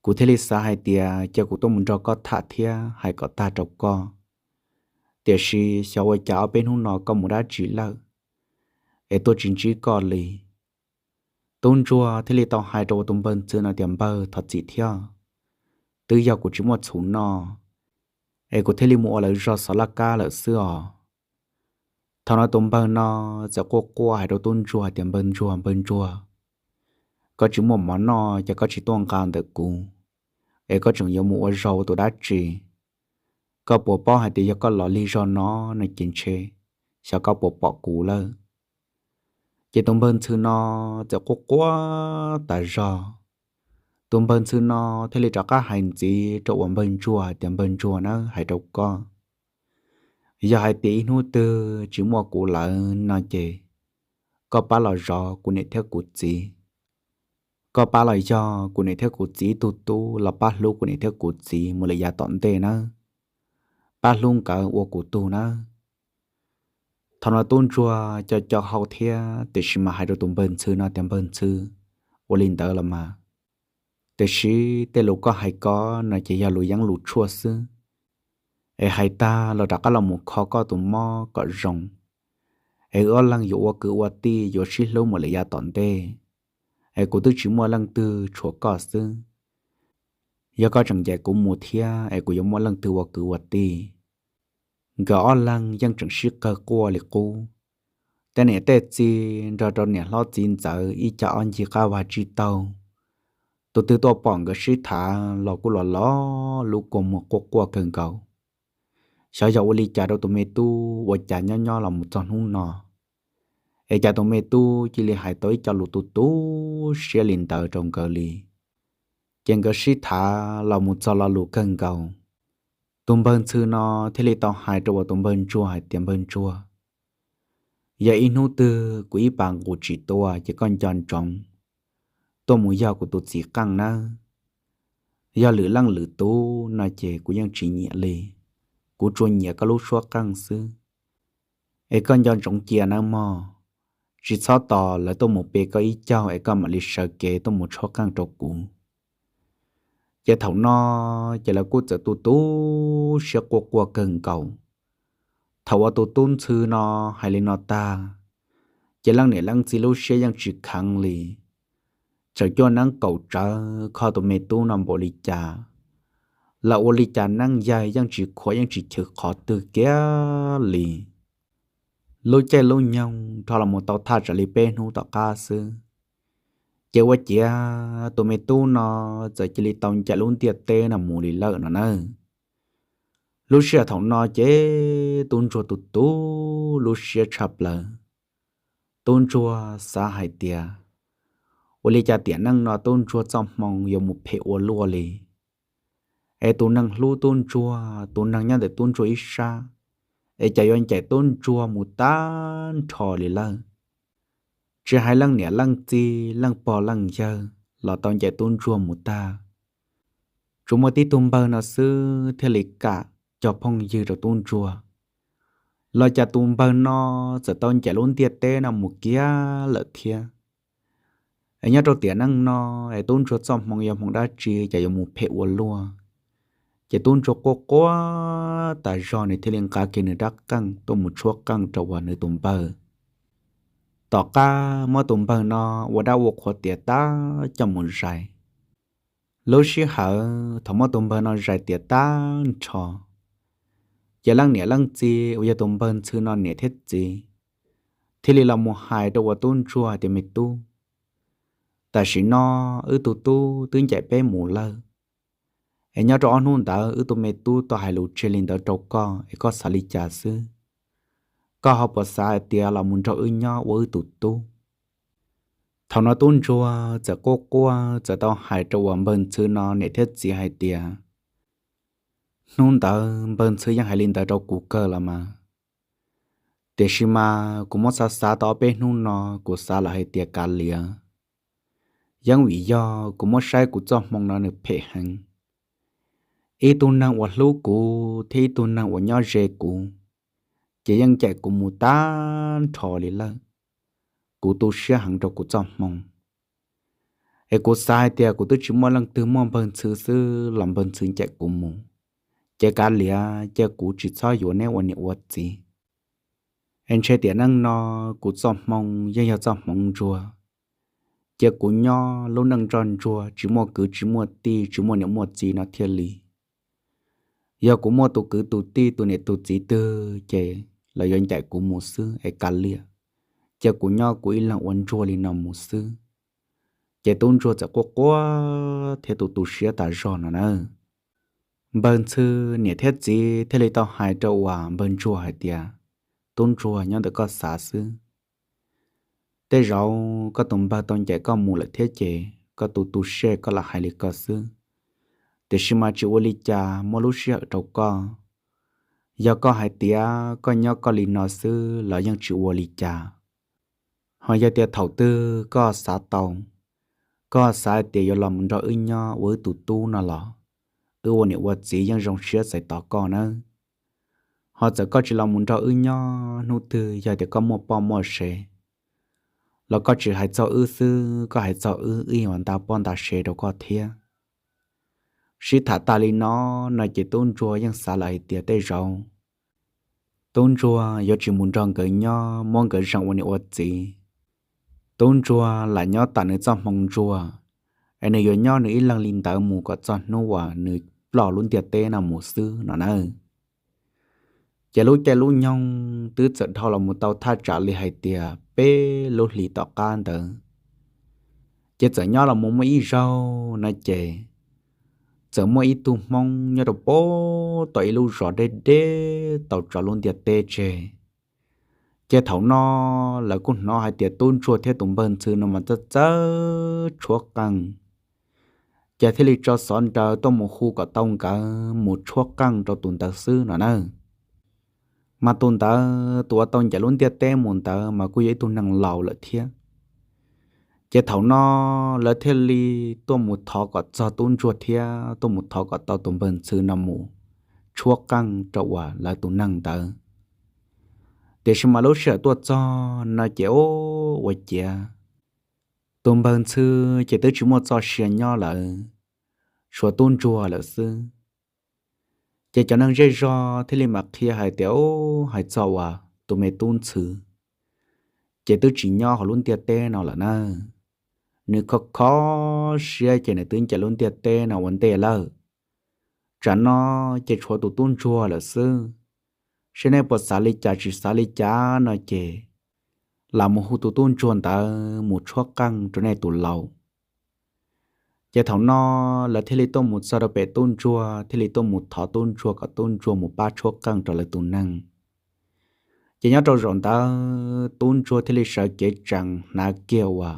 Kuv thiaj li xav hais tias cia kuv tuaj mus nrog koj tham thiab hais kom tag rau koj, tiam sis xyov ua cas ob peb hnub no koj mus dab tsi lawm es tuaj tsis ntsib koj li. Tub ntsuag thiaj li tau hais rau ua tus npawg ntxhw no tias, npawg, thov txim thiab, twb yog kuv tsis muaj txhuv noj es kuv thiaj li mus ua lawv zog xov laj kab lawm xwb os. Thaum no tus npawg no txawm quaj quaj hais rau tub ntsuag hais tias, npawg ntsuag, npawg ntsuag, koj tsis muaj mov noj ces koj tsis tuaj nqa ntawm kuv, es koj tseem yuav mus ua zog ua tus dab tsi? Koj puas paub hais tias yog koj los lig zog no no ces ntshe xyov koj puas pom kuv lawm. Ces tus npawg ntxhw no txawm quaj quaj tas zog. Tus npawg ntxhw no thiaj li rov qab hais ntxiv rau uas npawg ntsuag hais tias, npawg ntsuag na, hais rau koj, yog hais tias ib hnub twg tsis muaj kuv lawm no ces koj pab los zov kuv niam thiab kuv txiv. Koj pab los yog kuv niam thiab kuv txiv ib tug tub los pab hlub kuv niam thiab kuv txiv mus lawm yav tom ntej nawb, pab hlub nkawd ua kuv tug nawb. Thaum no tub ntsuag co co hau thiab tiam sis mas hais rau tus npawg ntxhw no tias, npawg ntxhw, ua li ntawd los mas, tiam sis tej lus koj hais ko no ces yog lus yeeb lus tshuaj xwb, es hais tag los rov qab los mus kho koj tus mob kom zoo, es wb ob leeg yuav ua kwv ua tij yuav sib hlub mus lawm yav tom ntej, es kuv twb tsis muaj leej twg tshuav koj xwb. Yog koj tseem ncaim kuv mus thiab es kuv yuav muaj leej twg ua kwv ua tij? Nkawd ob leeg yeej tseem sib qawg quaj li qub. Tej niam tej txiv nrog rau niam hlob txiv ntxawm ib co ob ncig qab vag tsib taug, tus twg tuaj pom nkawd sib tham los kuj los los lub kua muag quaj quaj kawg nkaus. Xyov yog ua li cas rau tus me tub ua cas nyob nyob los mus txog hnub no, es cas tus me tub cia li hais tau ib co lus tu tu siab li ntawd rau nkawd li. Ces nkawd sib tham los mus txog lo lus kawg nkaus. Tus npawg ntxhw no thiaj li tau hais rau uas tus npawg ntsuag hais tias, npawg ntsuag, yog ib hnub twg kuv ib pas nqus tsis tua ces koj nco ntsoov tuaj mus yog kuv tus txiv qeej nawb. Yog lwm leej lwm tus no ces kuv yeej tsis nyiam li, kuv tsuas nyiam koj lub suab qeej xwb. Es koj nco ntsoov cia nawb mog, tsis txhob tos lawv tuaj mus pe koj ib caug es koj mam li sawv kev tuaj mus tshuab qeej rau kuv. Ces thaum no ces lawv kuj txawm tu tu siab quaj quaj kawg nkaus. Thaum uas tus tub ntxhw no hais li no tag, ces leej niam leej txiv lub siab yeej tsis kheev li, tseem cuaj neeb kaum tsawv kho tus me tub no npaum li cas los ua li cas neej yaig yeej tsis khuam yeej tsis chwv qhov twg kiag li. Lub caij lub nyoog rho los mus tau thaj tsam li peb hnub tom qab xwb, ces ua ciav tus me tub no txawm cia li tau ncaim lub ntiaj teb no mus li lawm no na. Lub sij hawm thaum no ces tub ntsuag tu tu lub siab tshaj plaws. Tub ntsuag xav hais tias, ua li cas tiam neej no tub ntsuag txoj hmoo yuav mus phem ua luaj li? Es tus neeg hlub tub ntsuag, tus neeg nyob ntawm tub ntsuag ib sab, es cas yuav ncaim tub ntsuag mus tag nrho li lawm? Tsis hais leej niam leej txiv leej pog leej yawg los tau ncaim tub ntsuag mus tag. Tsuas muaj tib tug npawg no xwb thiaj li kam cog phooj ywg rau tub ntsuag, los cas tus npawg no txawm tau ncaim lub ntiaj teb no mus kiag lawm thiab. Es nyob rau tiam neej no, es tub ntsuag txoj hmoo yog hmoo dab tsi cas yuav mus phem ua luaj? Ces tub ntsuag quaj quaj tas zog nws thiaj li nqa kiag nws rab qeej tuaj mus tshuab qeej rau uas nws tus npawg. Tom qab muab tus npawg no ua dab ua qhuas tiav tab coj mus zais. Lub sij hawm thaum muab tus npawg no zais tiav tag nrho, ces leej niam leej txiv uas yog tus npawg ntxhw no niam thiab txiv thiaj li los mus hais rau uas tub ntsuag hais tias, me tub, tam sim no wb tus tub twb ncaim peb mus lawm. Es nyob rau ob hnub ntawd wb tus me tub tau hais lus tseg li ntawd rau koj es koj xav li cas xwb? Koj ho puas xav hais tias los mus nrog wb nyob ua wb tus tub? Thaum no tub ntsuag txawm quaj quaj txawm tau hais rau uas npawg ntxhw no niam thiab txiv hais tias, hnub ntawd npawg ntxhw yeej hais li ntawd rau kuv kawg los mas, tiam sis mas kuv muab xav xav tau ob peb hnub no kuv xav lawm hais tias kav liam, yeeb vim yog kuv muab saib kuv txoj hmoo no nws phem heev. ib tug neeg uas hlub kuv thiab ib tug neeg uas nyob ze kuv, ces yeej ncaim kuv mus tag nrho li lawm. Kuv tu siab heev rau kuv txoj hmoo, es kuv xav hais tias kuv twb tsis muaj leej twg, muaj npawg Ntxhw xwb los npawg Ntxhw ncaim kuv mus, ces kav liam, cia kuv tsis txhob yuav neb ua niam ua txiv. Es ntshe tiam neej no kuv txoj hmoo yeej yog txoj hmoov ntsuag, cia kuv nyob lub neej ntsoj ntsuag tsis muaj kwv tsis muaj tij tsis muaj niam muaj txiv no thiaj li. Yog kuv muaj tus kwv tus tij tus niam tus txiv twg ces lawv yuav ncaim kuv mus xwb es kav liam, cia kuv nyob kuv ib leeg ua ntsuag li no mus xwb. Ces tub ntsuag txawm quaj quaj thiab tu tu siab tas zog no na. Npawg Ntxhw niam thiab txiv thiaj li tau hais rau uas npawg ntsuag hais tias, tub ntsuag, nyob ntawm koj xav xwb. Tej zaum koj tus npawg tau ncaim koj mus lawm thiab ces koj tu tu siab koj lam hais li ko xwb. Tiam sis mas tsis ua li cas, muaj lub sij hawm rau koj. Yog koj hais tias koj nyob koj li no xwb los yeej tsis ua li cas. Ho yog tias thaum twg koj xav tau, koj xav hais tias yuav los mus nrog wb nyob ua wb tus tub no los, wb ua niam ua txiv yeej zoo siab txais tos koj nawb. Ho txawm koj tsis los mus nrog wb nyob, hnub twg yog tias koj muaj poj muaj sev los koj tsis hais txog wb xwb, koj hais txog wb, wb yuav nta poj nta sev rau koj thiab. Sib tham tas li no, no ces tub ntsuag yeej xav lawm hais tias tej zaum tub ntsuag yuav tsis mus nrog nkawd nyob, muab nkawd zeem ua niam ua txiv. Tub ntsuag lam nyob tam nws txoj hmoo ntsuag, es nws yuav nyob nws ib leeg li ntawd mus kom txog hnub uas nws ploj lub ntiaj teb no mus xwb no na. Ces lub caij lub nyoog twb txawm dhau los mus tau thaj tsam li hais tias peb lub hlis tom qab ntawd, ces txawm nyob los mus muaj ib zaug no ces txawm muaj ib tug Hmoob nyob rau pem tom ib lub zos deb deb tau tso lub ntiaj teb tseg. Ces thaum no lawv kuj hnov hais tias tub ntsuag thiab tus npawg ntxhw no mas txawj txawj tshuab qeej, ces thiaj li tso xov nraws tuaj mus hu kom tau nkawd mus tshuab qeej rau tus ntawd xwb no na. Mas tus ntawd, tus uas tau ncaim lub ntiaj teb mus ntawd mas kuj yog ib tug neeg laus lawm thiab. Ces thaum no lawv thiaj li tuaj mus thov kom txog tub ntsuag thiab tuaj mus thov kom tau tus npawg ntxhw no mus tshuab qeej rau uas lawv tus neeg ntawd. Tiam sis mas lub sij hawm tuaj txog no ces ua ciav tus npawg ntxhw ces twb tsis muaj txoj sia nyob lawm, tshuav tub ntsuag lawm xwb. Ces cov neeg zej zog thiaj li mam qhia hais tias, hais txog uas tus me tub ntxhw ces twb tsis nyob hauv lub ntiaj teb no lawm na. Nws kho kho siab ces nws twb ncaim lub ntiaj teb no ua ntej lawm. Tsam no ces tshuav tus tub ntsuag lawm xwb. Seb nej puas xav li cas tsis xav li cas no ces lam mus hu tus tub ntsuag ntawd mus tshuab qeej rau nej tus laus. Ces thaum no lawv thiaj li tuaj mus txog rau pem tub ntsuag, thiaj li tuaj mus thov tub ntsuag kom tub ntsuag mus pab tshuab qeej rau lawv tus neeg. Ces nyob rau zaum ntawd tub ntsuag thiaj li sawv kev tsees hnav kiag uas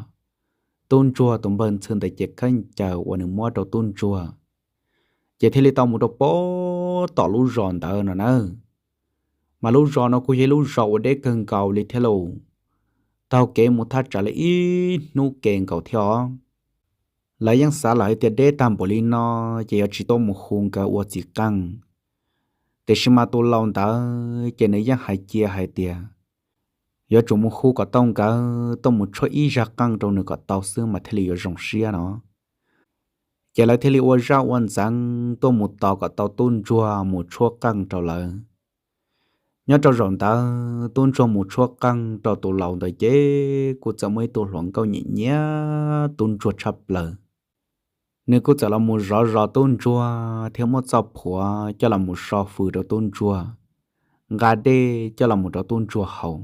tub ntsuag tus npawg ntxhw ntawd cev khaub ncaws uas nws muab rau tub ntsuag, ces thiaj li tau mus rau pem tom lub zos ntawd no na. Mas lub zos no kuj yog ib lub zos uas deb kawg nkaus li thiab lauj, taug kev mus thaj tsam li ib hnub ke nkaus thiab os. Lawv yeej xav lawm hais tias deb tag npaum li no ces yuav tsis tuaj mus hu nkawd ua txiv qeej. Tiam sis mas tus laus ntawd ces nws yeej hais cia hais tias yuav tsum mus hu kom tau nkawd tuaj mus tshuab ib zaj qeej rau nws kom tau xwb mas thiaj li yuav zoo siab no. Ces lawv thiaj li ua zaj ua ntxeev tuaj mus tos kom tau tub ntsuag mus tshuab qeej rau lawv. Nyob rau zaum ntawd tub ntsuag mus tshuab qeej rau tus laus ntawd ces kuj txawm muaj ib tug hluas nkauj nyiam nyiam tub ntsuag tshaj plaws. Nws kuj txawm los mus zov zov tub ntsuag thiab muab txoj phuav coj los mus so fws rau tub ntsuag, nqa dej coj los mus rau tub ntsuag haus.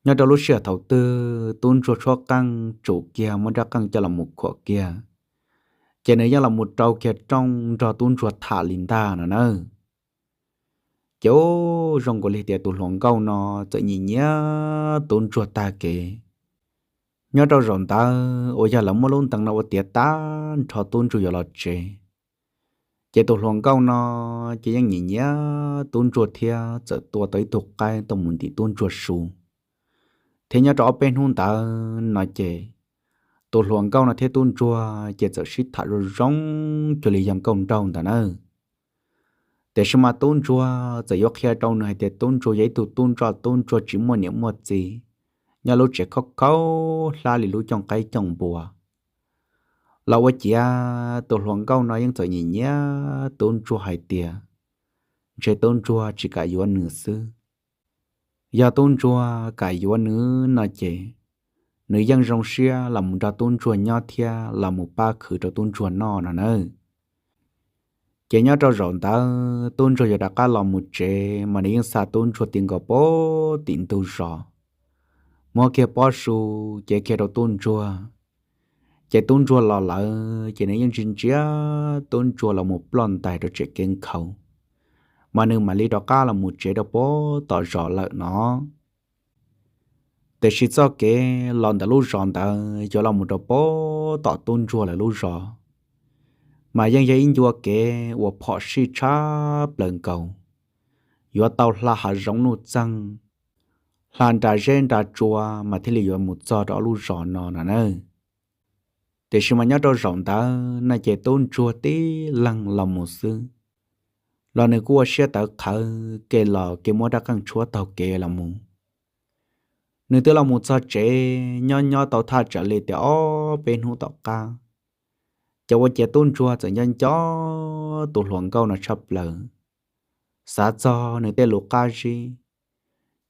Nyob rau lub sij hawm thaum twg tub ntsuag tshuab qeej tsum kiag muab rab qeej coj los mus khuam kiag, ces nws yeej los mus rau kiag rooj nrog tub ntsuag tham li ntag no na. Ces ub, zoo nkaus li tias tus hluas nkauj no txawm nyiam nyiam tub ntsuag tag kev. Nyob rau zaum ntawd uas yog lawv muab lub ntees no ua tiav tag nrho tub ntsuag yuav los tsev, ces tus hluas nkauj no ces yeej nyiam nyiam tub ntsuag thiab txawm tua tau ib tug qaib tuaj mus ntim tub ntsuag su. Thiab nyob rau ob peb hnub ntawd no ces tus hluas nkauj no thiab tub ntsuag ces txawm sib tham zoo zoo cuag li yog nkauj nraug ntawd na. Tiam sis mas tub ntsuag txawm yuav qhia rau nws hais tias tub ntsuag yog ib tug tub ntsuag, tub ntsuag tsis muaj niam muaj txiv, nyob lub tsev khaub khaub hlab li lub cooj qaib cooj npua. Los ua ciav tus hluas nkauj no yeej txawm nyiam nyiam tub ntsuag hais tias ntshe tub ntsuag tsis kam yuav nws xwb. Yog tub ntsuag kam yuav nws no ces nws yeej zoo siab los mus nrog tub ntsuag nyob thiab los mus pab khwv rau tub ntsuag noj no nawb. Ces nyob rau zaum ntawd tub ntsuag yuav rov qab los mus tsev mas nws yeej xa tub ntsuag ti nkaus pem tim ntug zos, muab kiag pob su cev kiag rau tub ntsuag. Ces tub ntsuag los lawm ces nws yeej ntsia ntsia tub ntsuag los mus ploj ntais rau tsev kev nkhaus, mas nws mam li rov qab los mus tsev rau pem tom zos lawm no. Tiam sis txoj kev los ntawm lub zos ntawd yuav los mus rau pem tom tub ntsuag lawv lub zos, mas yeej yog ib ncua kev uas phom sij tshaj plaws nkaus, yuav tau hla hav zoov nuj txeeg, hla nra zeb nra tsua mas thiaj li yuav mus txog rau lub zos no no na. Tiam sis mas nyob rau zaum ntawd no ces tub ntsuag tib leeg los mus xwb, los nws kuj ua siab tawv qhawv kev los kev muab rab qeej tshuab taug kev los mus. Nws twb los mus txog tsev nyob nyob tau thaj tsam li tias ob peb hnub tom qab, ces ua ciav tub ntsuag txawm nco nco tus hluas nkauj no tshaj plaws, xav txog nws tej lus qab zib,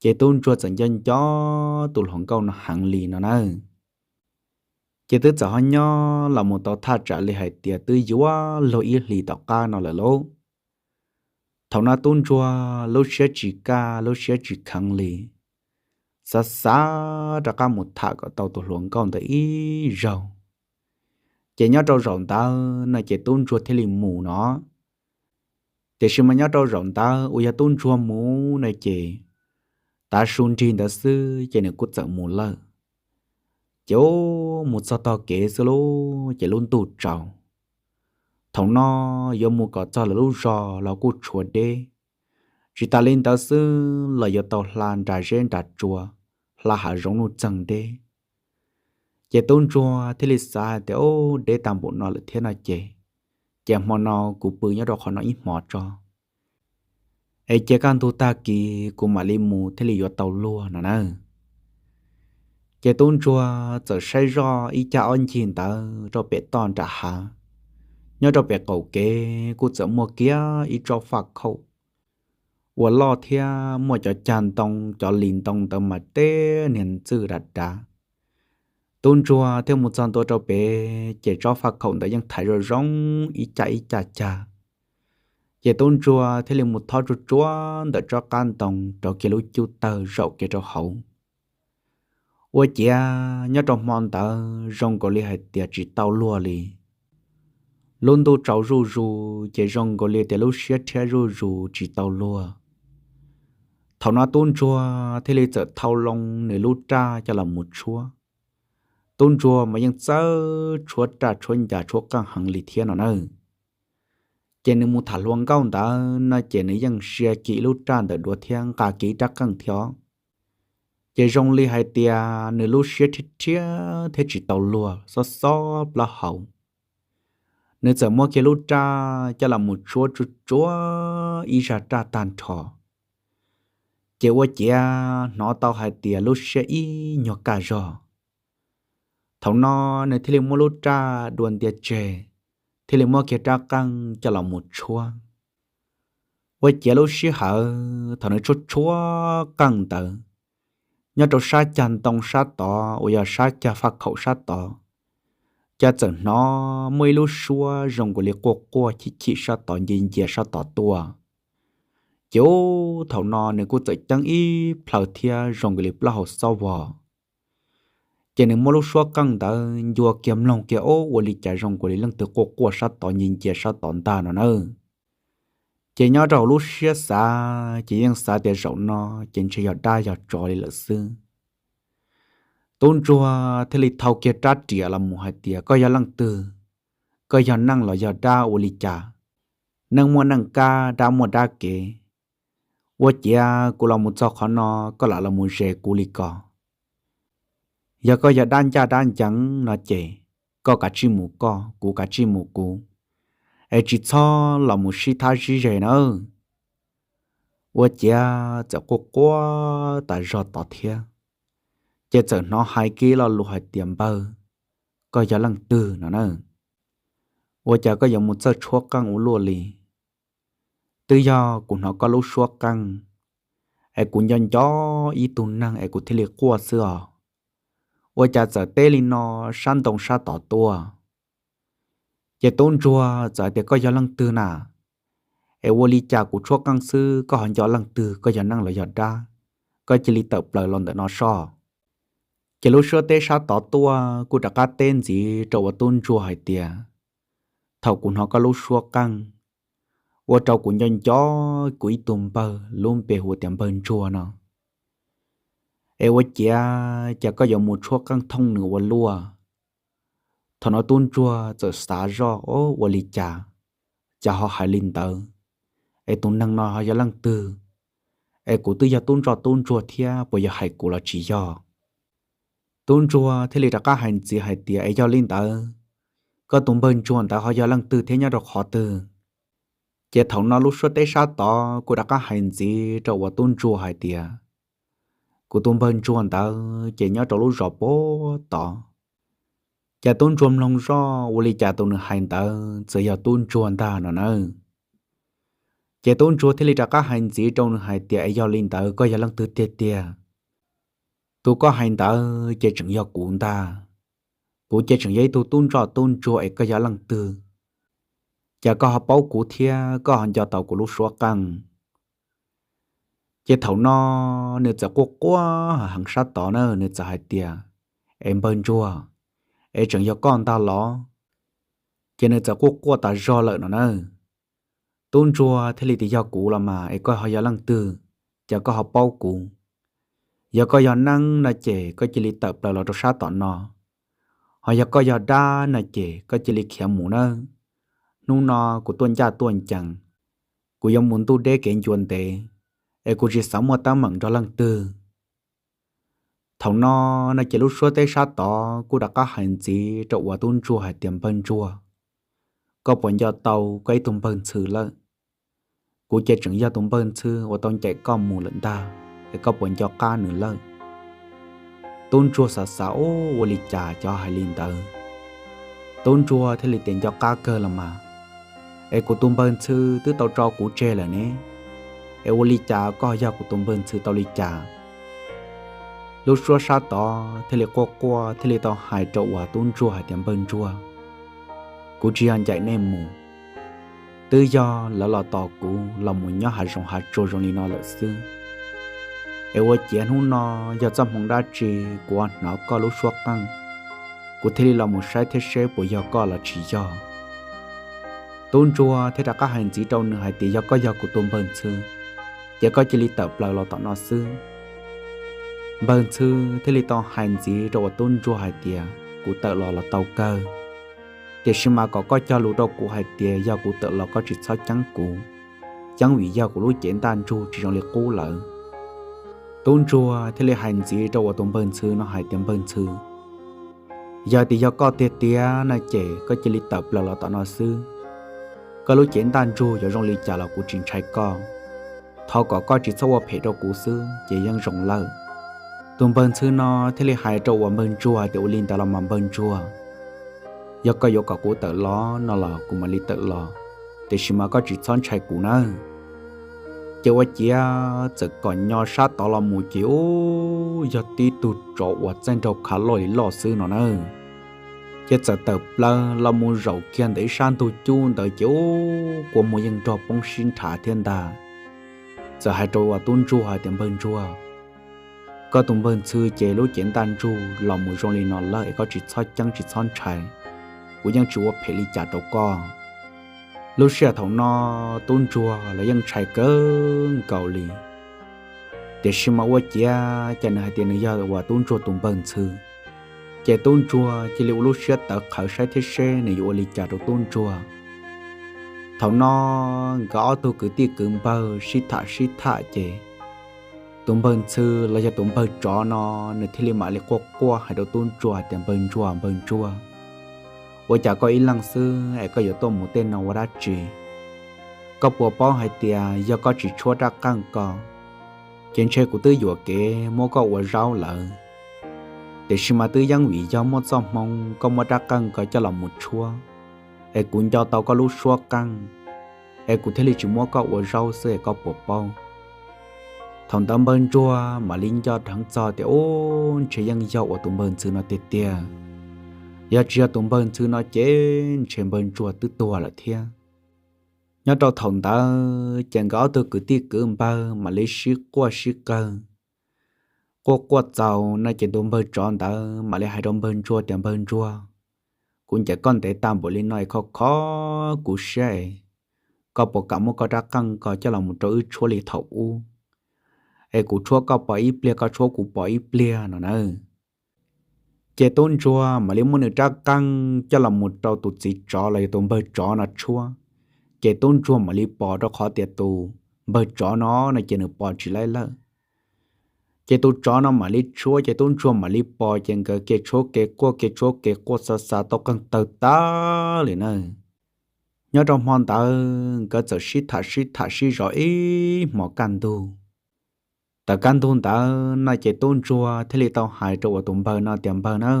ces tub ntsuag txawm nco nco tus hluas nkauj no heev li no na. Ces twb txawm ho nyob los mus tau thaj tsam li hais tias twb yuav luag ib hlis tom qab no lawm lauj. Thaum no tub ntsuag lub siab tsis kaj lub siab tsis kheev li, xav xav rov qab mus tham kom tau tus hluas nkauj ntawd ib zaug. Ces nyob rau zaum ntawd no ces tub ntsuag thiaj li mus no. Tiam sis mas nyob rau zaum ntawd uas yog tub ntsuag mus no ces tav su nrig ntawd xwb ces nws kuj txawm mus lawm. Ces mus txog tog kev xwb lauj ces lub ntuj tsaus. Thaum no yuav mus kom txog lawv lub zos los kuj tshuav deb, tsis tas li ntawd xwb los yuav tau hla nra zeb nra tsua, hla hav zoov nuj txeeg deb. Ces tub ntsuag thiaj li xav hais tias, Ub, deb tag npaum no lawm thiab no ces, ces hmo no kuv pw nyob rau qhov no ib hmos tso, es cia kaj ntug tag kis kuv mam li mus thiaj li yuav tau luag no na. Ces tub ntsuag txawm saib zoj ib cag ob ncig ntawd rau pem toj nram hav, nyob rau pem qaum kev kuj txawm muaj kiag ib tsob faj khaum uas loj thiab muaj cov cag ntoo cov lis ntoo ntawd mas teb niag ntxwj dav dav. Tub ntsuag thiaj mus txog ntua rau pem ces tsob faj khaum ntawd yeej thaiv zoo zoo ib cag ib cag cag. Ces tub ntsuag thiaj li mus thob tsuag tsuag ntawm tsob qab ntoo rau kiag lub cub tawg zaum kiag rau hauv. Ua ciav nyob rau hmo ntawd zoo nkaus li hais tias tsis tau luag li. Lub ntuj tsaus zuj zus ces zoo nkaus li tias lub siab rhiab zuj zus tsis tau luag. Thaum no tub ntsuag thiaj li txawm thau loo nws lub raj coj los mus tshuab. Tub ntsuag mas yeej txawj tshuab raj tshuab ncas tshuab qeej heev li thiab no na. Ces nws mus tham hluas nkauj ntawd no ces nws yeej sia kiag ib lub raj ntawm duav thiab nqa kiag ib rab qeej thiab os. Ces zoo li hais tias nws lub siab rhiab rhiab thiab tsis tau luag xob xob plaub hau. Nws txawm muab kiag lub raj coj los mus tshuab tsuag tsuag ib zaj raj tag nrho, ces ua ciav hnov tau hais tias lub siab ib nyuag kaj zog. Thaum no nws thiaj li muab lub raj dua ntia tseg, thiaj li muab kiag rab qeej coj los mus tshuab. Ua ciav lub sij hawm thaum nws tshuab tshuab qeej ntawd, nyob rau sab cag ntoo sab tod uas yog sab cag faj khaum sab tod, cas txawm hnov muaj ib lub suab zoo nkaus li quaj quaj chim chim sab tod ncia ncia sab tod tuaj. Ces ub, thaum no nws kuj txawm ceeb ib plhaw thiab zoo nkaus li plaub hau xob vog. Ces nws muab lub suab qeej ntawd ncua kiag mloog kiag, ub, ua li cas zoo nkaus li leej twg quaj quaj sab tod ncia ncia sab tod ntag no na. Ces nyob rau hauv lub siab xav ces yeej xav tias zaum no ces ntshe yog dab yog tsov li lawm xwb. Tub ntsuag thiaj li thau kiag rab riam los mus hais tias, Koj yog leej twg? Koj yog neeg los yog dab ua li cas? Neeg muaj neeg kab, dab muaj dab kev. Ua ciav kuv los mus txog qhov no koj lam los mus zes kuv li ko. Yog koj yog dab ncaj dab ncees no ces koj kav tsij mus koj, kuv kav tsij mus kuv, es tsis txhob los mus sib thab sib ze nawb. Ua ciav txawm quaj quaj tas zog tod thiab, ces txawm hnov hais kiag lo lus hais tias, Npawg, koj yog leej twg no na? Ua cas koj yuav mus txawj tshuab qeej ua luaj li? Twb yog kuv hnov koj lub suab qeej, es kuv nco nco ib tug neeg es kuv thiaj li quaj xwb os. Ua cas txawm teb li no sab ntoo sab tod tuaj? Ces tub ntsuag txawm hais tias, Koj yog leej twg na? Es ua li cas kuv tshuab qeej xwb koj ho nco leej twg, koj yog neeg los yog dab? Koj cia li tawm plaws los ntawm no soj. Ces lub suab teb sab tod tuaj kuj rov qab teb ntxiv rau uas tub ntsuag hais tias, Thaum kuv hnov koj lub suab qeej, ua rau kuv nco nco kuv ib tug npawg lub npe hu tias npawg ntsuag no. Es ua ciav cas koj yuav mus tshuab qeej thooj nws ua luaj? Thaum no tub ntsuag txawm xav zoj, Ua li cas, cas ho hais li ntawd? Es tus neeg no ho yog leej twg? Es kuv twb yog tub ntsoj tub ntsuag thiab, puas yog hais kuv los tsis yog? Tub ntsuag thiaj li rov qab hais ntxiv hais tias, Es yog li ntawd, koj tus npawg ntsuag ntawd ho yog leej twg thiab nyob rau qhov twg? Ces thaum no lub suab teb sab tod kuj rov qab hais ntxiv rau uas tub ntsuag hais tias, Kuv tus npawg ntsuag ntawd ces nyob rau lub zos puag tod. Ces tub ntsuag mloog zoj, ua li cas tus nws hais ntawd txawm yog tub ntsuag ntag no nawb. Ces tub ntsuag thiaj li rov qab hais ntxiv rau nws hais tias, Es yog li ntawd koj yog leej twg tiag tiag? Tus koj hais ntawd ces tseem yog kuv ntag. Kuv ces tseem yog ib tug tub ntsoj tub ntsuag, es koj yog leej twg? Cas koj ho paub kuv thiab koj ho nco tau kuv lub suab qeej? Ces thaum no nws txawm quaj quaj heev sab tod na, nws txawm hais tias, Es npawg ntsuag, es tseem yog koj ntag los? Ces nws txawm quaj quaj tas zog lawm no na. Tub ntsuag thiaj li tias, Yog kuv los mas, es koj ho yog leej twg? Cas koj ho paub kuv? Yog koj yog neeb no ces koj cia li tawm plaws los rau sab tom no. Ho yog koj yog dab no ces koj cia li khiav mus nawb. Hnub no kuv tuaj ncaj tuaj ncees, kuv yuav mus ntuj deb kev ncua ntev, es kuv tsis xav muaj teeb meem nrog leej twg. Thaum no no ces lub suab teb sab tod kuj rov qab hais ntxiv rau uas tub ntsuag hais tias, Npawg ntsuag, koj puas nco tau koj ib tug npawg ntxhw lawm? Kuv ces tseem yog tus npawg ntxhw uas tau ncaim koj mus lawm ntag, es koj puas nco qab nws lawm? Tub ntsuag xav xav, Ua li cas cov hais li ntawd? Tub ntsuag thiaj li tias, Nco qab kawg los mas, es kuv tus npawg ntxhw twb tau tso kuv tseg lawm ne, es ua li cas koj yog kuv tus npawg ntxhw tau li cas? Lub suab sab tod thiaj li quaj quaj thiaj li tau hais rau uas tub ntsuag hais tias, Npawg ntsuag, kuv tsis yog ncaim nej mus, twb yog lawv los tos kuv los mus nyob hav zoov hav tsuag zoo li no lawm xwb. Es ua ciav hnub no yog txoj hmoo dab tsi kuv hnov koj lub suab qeej, kuv thiaj li los mus saib thiab seb puas yog koj los tsis yog. Tub ntsuag thiaj rov qab hais ntxiv rau nws hais tias, Yog koj yog kuv tus npawg ntxhw, ces koj cia li tawm plaws los tom no xwb. Npawg ntxhw thiaj li tau hais ntxiv rau uas tub ntsuag hais tias, Kuv tawm los los tau kawg, tiam sis mas kom koj cog lus rau kuv hais tias yog kuv tawm los koj tsis txhob ceeb kuv, ceeb vim yog kuv lub cev ntaj ntsug tsis zoo li qub lawm. Tub ntsuag thiaj li hais ntxiv rau uas tus npawg ntxhw no hais tias, Npawg ntxhw, yog tias yog koj tiag tiag no ces koj cia li tawm plaws los tom no xwb. Koj lub cev ntaj ntsug yuav zoo li cas los kuv tsis ntshai koj, thov kom koj tsis txhob ua phem rau kuv xwb ces yeej zoo lawm. Tus npawg ntxhw no thiaj li hais rau uas npawg ntsuag hais tias, Ua li ntawd los mas npawg ntsuag, yog koj yuav kom kuv tawm los no los kuv mam li tawm los, tiam sis mas koj tsis txhob ntshai kuv nawb. Ces ua ciav txawm kom nyo sab tod los mus ces ub, yog tib tug tsov uas txaij nraug khav loj li loj xwb no na. Ces txawm tawm plaws los mus zaum kiag ntawm ib sab ntug cub ntawd ces ub, kua muag yeej nrog poob sib nrhav thiab ntag. Txawm hais rau uas tub ntsuag hais tias, Npawg ntsuag, koj tus npawg ntxhw ces lub cev ntaj ntsug los mus zoo li no lawm es koj tsis txhob ceeb tsis txhob ntshai, kuv yeej tsis ua phem li cas rau koj. Lub sij hawm thaum no tub ntsuag los yeej ntshai kawg nkaus li, tiam sis mas ua ciav ces nws hais tias nws yog uas tub ntsuag tus npawg ntxhw, ces tub ntsuag cia li ua lub siab tawv qhawv saib thiab seb nws yuav ua li cas rau tub ntsuag. Thaum no nkawd ob tug kwv tij kwv npawg sib tham sib tham ces Tus npawg ntxhw los yog tus npawg tsov no, nws thiaj li mam li quaj quaj hais rau tub ntsuag tias, Npawg ntsuag, npawg ntsuag, ua cas koj ib leeg xwb es koj yuav tuaj mus tej no ua dab tsi? Koj puas paub hais tias yog koj tsis tshuab rab qeej ko, ces ntshe kuv twb yuam kev muab koj ua zaub lawm. Tiam sis mas twb yeej vim yog muaj txoj hmoo koj muab rab qeej ko coj los mus tshuab, es kuv nco tau koj lub suab qeej, es kuv thiaj li tsis muab koj ua zaub xwb es koj puas paub? Thaum ntawd npawg ntsuag mam li nco dheev txog tias, Ub, ntshe yeej yog uas tus npawg ntxhw no tiag tiag. Yog tsis yog tus npawg ntxhw no ces ntshe npawg ntsuag twb tuag lawm thiab. Nyob rau thaum ntawd ces nkawd ob tug kwv tij kwv npawg mam li sib quaj sib qawg. Quaj quaj txaus no ces tus npawg tsov ntawd mam li hais rau npawg ntsuag tias, Npawg ntsuag, kuv ncaim koj ntev tag npaum li no es kho kho kuv siab es, koj puas kam muab koj rab qeej ko coj los mus rau wb tshuab li thaum ub, es kuv tshuab koj pom ib pliag koj tshuab kuv pom ib pliag no na? Ces tub ntsuag mam li muab nws rab qeej coj los mus rau tus txiv tsov los yog tus npawg tsov no tshuab. Ces tub ntsuag mam li pom rau qhov tias tus npawg tsov no no ces nws pom tsis laib lawm. Ces tus tsov no mam li tshuab ces tub ntsuag mam li pom, ces nkawd kev tshuab kev quaj kev tshuab kev quaj xav xav tau qeej tawg tag li na. Nyob rau hmo ntawd nkawd txawm sib tham sib tham sib zov ib hmos kaj ntug. Tawm kaj ntug ntawd no ces tub ntsuag thiaj li tau hais rau uas tus npawg no tias, Npawg na,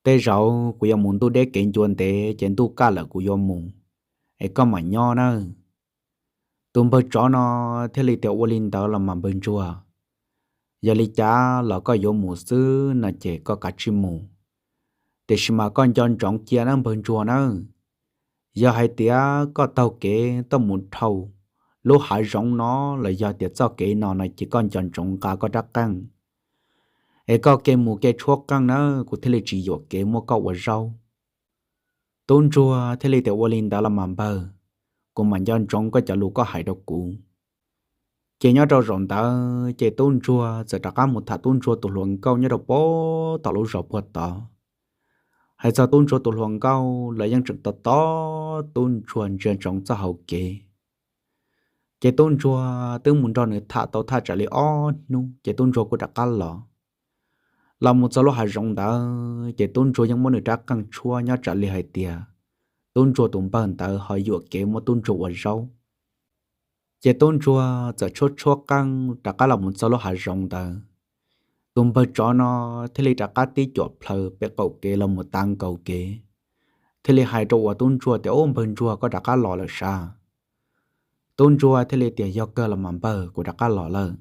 tej zaum kuv yuav mus ntuj deb kev ncua ntev ces ntuj kaj lawm kuv yuav mus, es koj mam nyob nawb. Tus npawg tsov no thiaj li tias, Ua li ntawd los mas npawg ntsuag, yog li cas los koj yuav mus xwb no ces koj kav tsij mus. Tiam sis mas koj nco ntsoov cia nawb npawg ntsuag nawb, yog hais tias koj taug kev tuaj mus dhau lub hav zoov no los yog tias txoj kev no no ces koj nco ntsoov nqa koj rab qeej, es koj kev mus kev tshuab qeej nawb, kuv thiaj li tsis yuam kev muab koj ua zaub. Tub ntsuag thiaj li tias, Ua li ntawd los mas npawg, kuv mam nco ntsoov koj cov lus koj hais rau kuv. Ces nyob rau zaum ntawd ces tub ntsuag txawm rov qab mus tham tub ntsuag tus hluas nkauj nyob rau puag tom lub zos puag tod. Hais txog tub ntsuag tus hluas nkauj los yeej tseem tos tos tub ntsuag ntsia ntsoov txoj hau kev. Ces tub ntsuag twb mus nrog nws tham tau thaj tsam li ob hnub ces tub ntsuag kuj rov qab los. Los mus txog lub hav zoov ntawd ces tub ntsuag yeej muab nws rab qeej tshuab nyob tsam li hais tias tub ntsuag tus npawg ntawd ho yuam kev muab tub ntsuag ua zaub. Ces tub ntsuag txawm tshuab tshuab qeej rov qab los mus txog lub hav zoov ntawd. Tus npawg tsov no thiaj li rov qab tib cuam plhaws pem qaum kev los mus tav nkaus kev, thiaj li hais rau uas tub ntsuag tias, Ub, npawg ntsuag, koj rov qab los lawm sav? Tub ntsuag thiaj li tias, Yog kawg los mas npawg, kuv rov qab los lawm.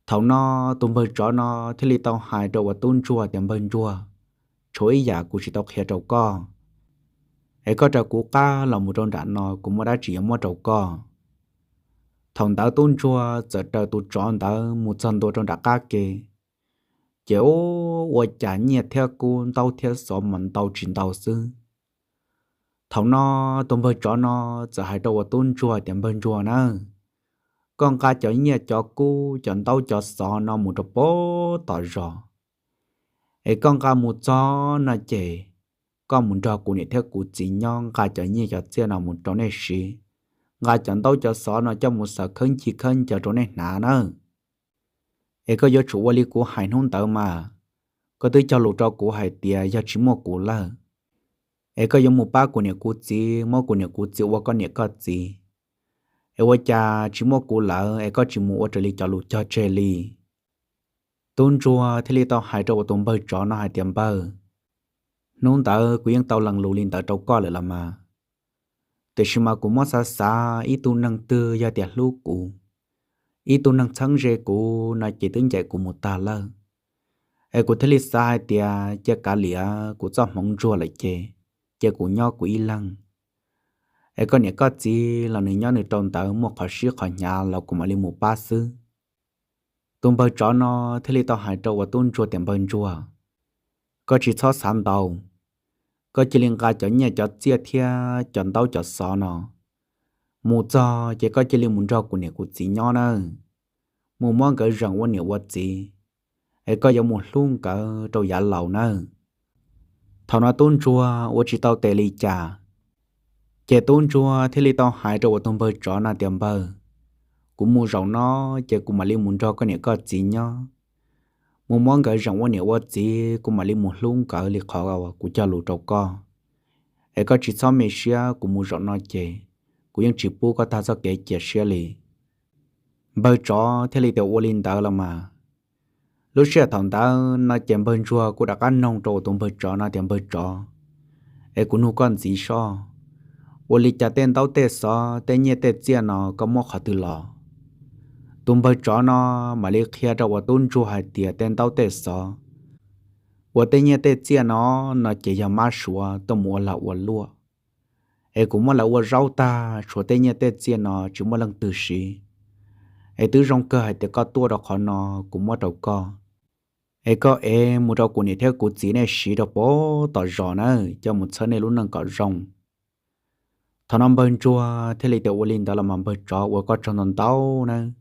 Thaum no tus npawg tsov no thiaj li tau hais rau uas tub ntsuag tias, Npawg ntsuag, tshuav ib yam kuv tsis tau qhia rau koj, es koj raws kuv qab los mus rau nram no, kuv muaj dab tsi yuav muab rau koj. Thaum ntawd tub ntsuag txawm raws tus tsov ntawd mus txog ntua rau nram qab ke, ces ua cas nyiaj thiab kub, ntaub thiab xov mas ntau tsis ntau xwb. Thaum no tus npawg tsov no txawm hais rau uas tub ntsuag tias, Npawg ntsuag nawb, koj nqa cov nyiaj cov kub cov ntaub cov xov no mus rau puag tom zos, es koj nqa mus txog no ces koj mus nrog kuv niam thiab kuv txiv nyob, nqa cov nyiaj cov txiaj no mus rau nej siv, nqa cov ntaub cov xov no coj mus xaws khawb ncig khawb ncaws rau nej hnav nawb. Es koj yuav tsum ua li kuv hais hnub ntawd mas, koj twb cog lus rau kuv hais tias yog tsis muaj kuv lawm, es koj yuav mus pab kuv niam kuv txiv, muab kuv niam kuv txiv ua koj niam koj txiv. Es ua cas tsis muaj kuv lawm es koj tsis mus ua raws li cov lus cog tseg li? Tub ntsuag thiaj li tau hais rau uas tus npawg tsov no hais tias, Npawg, hnub ntawd kuv yeej tau lees lus li ntawd rau koj lawm los mas, tiam sis mas kuv muab xav xav, ib tug neeg twg yog tias hlub kuv, ib tug neeg txheeb ze kuv no ces twb ncaim kuv mus tag lawm. Es kuv thiaj li xav hais tias cia kav liam, kuv txoj hmoov ntsuag lawm ces, ces kuv nyob kuv ib leeg. Es koj niam koj txiv los nws nyob nws rau ntawd, muaj qhov sib qhov hnyav los kuv mam li mus pab xwb. Tus npawg tsov no thiaj li tau hais rau uas tub ntsuag tias, Npawg ntsuag, koj tsis txhob xav ntau. Koj cia li nqa cov nyiaj cov txiaj thiab cov ntaub cov xov no mus txog ces koj cia li mus nrog kuv niam kuv txiv nyob nawb, mus muab nkawd zeem ua niam ua txiv, es koj yuav mus hlub nkawd rau yav laus nawb. Thaum no tub ntsuag ua tsis tau tes li cas, ces tub ntsuag thiaj li tau hais rau uas tus npawg tsov no tias, Npawg, Kuv mus zaum no ces kuv mam li mus nrog koj niam koj txiv nyob, mus muab nkawd zeem ua niam ua txiv, kuv mam li mus hlub nkawd li qhov kuv cog lus rau koj. Es koj tsis txhob me siab, kuv mus zaum no ces kuv yeej tsis pub koj tag txoj kev cia siab li. Npawg tsov thiaj li tias ua li ntawd los mas. Lub sij hawm thaum ntawd no ces npawg ntsuag kuj rov qab noog rau tus npawg tsov no tias npawg tsov, es kuv nug koj ntxiv soj, ua li cas tej ntaub tej xov tej nyiaj tej txiaj no koj muab qhov twg los? Tus npawg tsov no mam li qhia rau uas tub ntsuag hais tias tej ntaub tej xov uas tej nyiaj tej txiaj no, no ces yog mab suav tuaj mus ua lag ua luam, es kuv muab lawv ua zaub tag, tshuav tej nyiaj tej txiaj no tsis muaj leej twg siv. Es twb zoo kawg hais tias koj tuaj rau qhov no, kuv muab rau koj. Es koj ev mus rau kuv niam thiab kuv txiv nej siv rau pem tom zos na, coj mus txhawb nej lub neej kom zoo. Thaum no npawg ntsuag thiaj li tias ua li ntawd los mas npawg tsov, ua koj tsaug ntau ntau nawb.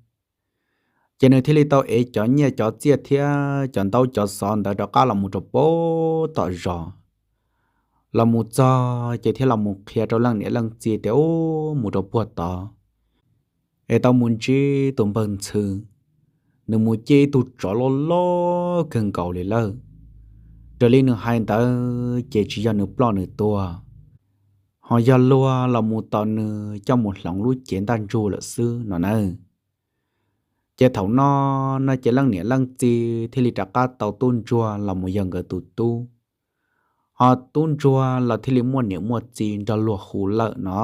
Ces nws thiaj li tau ev cov nyiaj cov txiaj thiab cov ntaub cov xov ntawd rov qab los mus rau pem tom zos. Los mus txog ces thiaj los mus qhia rau leej niam leej txiv tias ub, mus rau puag tod es tau mus ntsib tus npawg ntxhw, nws mus ciaj ib tug tsov loj loj kawg nkaus li lawm. Raws li nws hais ntawd ces tsis yog nws ploj nws tuag, ho yog luag los mus tom nws coj mus hloov lub cev ntaj ntsug lawm xwb no nawb. Ces thaum no, no ces leej niam leej txiv thiaj li rov qab tau tub ntsuag los mus yog nkawd tus tub, ho tub ntsuag los thiaj li muaj niam muaj txiv nrog luag hu lawm no.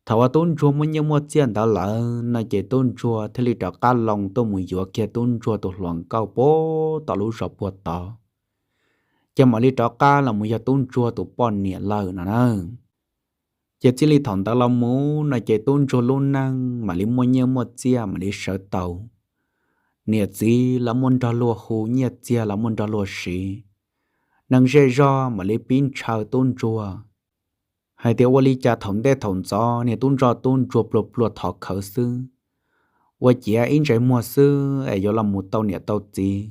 Thaum uas tub ntsuag muaj nyiaj muaj txiaj ntawd lawm no ces tub ntsuag thiaj li rov qab loo tuaj mus yuav kiag tub ntsuag tus hluas nkauj pem tom lub zos puag tod, ces mam li rov qab los mus yog tub ntsuag tus poj niam lawm no na. Ces txij li thaum ntawd los mus no ces tub ntsuag lub neej mam li muaj nyiaj muaj txiaj mam li sawv tau, niam txiv los muaj nrog luag hu, nyiaj txiag los muaj nrog luag siv, neeg zej zog mam li pib ntshaw tub ntsuag hais tias ua li cas thaum ntej thaum ntxov niag tub ntsuag tub ntsuag pluag pluag thov khawv xwb, ua ciav ib ntsais muag xwb es yuav los mus tau niam tau txiv,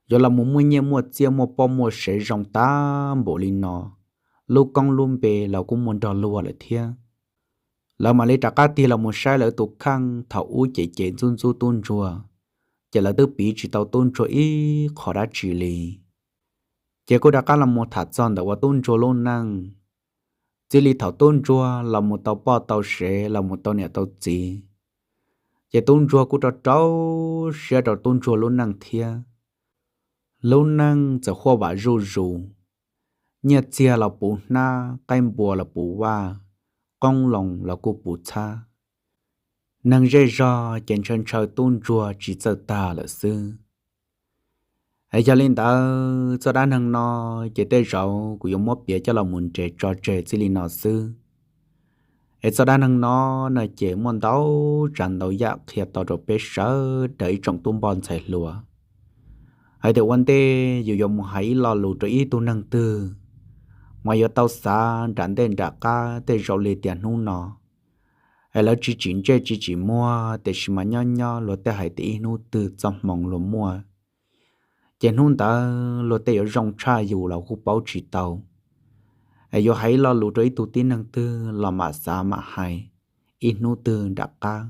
yuav los mus muaj nyiaj muaj txiaj muaj poj muaj sev zoo tag npaum li no, lub koob lub npe los kuj muaj nrog luag lawm thiab. Lawv mam li rov qab tig los mus saib lawv tus kheej thaum ub ces ces ntxub ntxub tub ntsuag, ces lawv twb piv tsis tau tub ntsuag ib qho dab tsi li. Ces kuj rov qab los mus tham txog ntawm uas tub ntsuag lub neej. Txij li thaum tub ntsuag los mus tau poj tau sev los mus tau niam tau txiv, ces tub ntsuag kuj rau rau siab rau tub ntsuag lub neej thiab. Lub neej txawm huaj vam zuj zus, nyiaj txiag los puv hnab, qaib npua los puv vaj, qoob loo los kuj puv txhab. Neeg zej zog ces ntshaw ntshaw tub ntsuag tsis txawj tag lawm xwb. Es yog li ntawd txoj dab neeg no ces tej zaum kuv yuav muab piav coj los mus nres tso tseg txij li no xwb. Es txoj dab neeg no, no ces muaj ntau tsav ntau yam qhia tau rau peb sawv daws ib tsoom tub npoj ntxhais hluas hais tias ua ntej yus yuav mus hais ib lo lus rau ib tug neeg twg, mas yuav tau xav nram ntej nram qab tej zaum li tias hnub no es lawv tsis tsim ntsej tsis tsim muag, tiam sis mas nyob nyob luag tej hais tias ib hnub twg txoj hmoo luag muaj, ces hnub ntawd luag tej yuav zoo tshaj yus los kuj paub tsis tau. Es yuav hais ib lo lus rau ib tug tib neeg twg los mam xav mam hais, ib hnub twg nram qab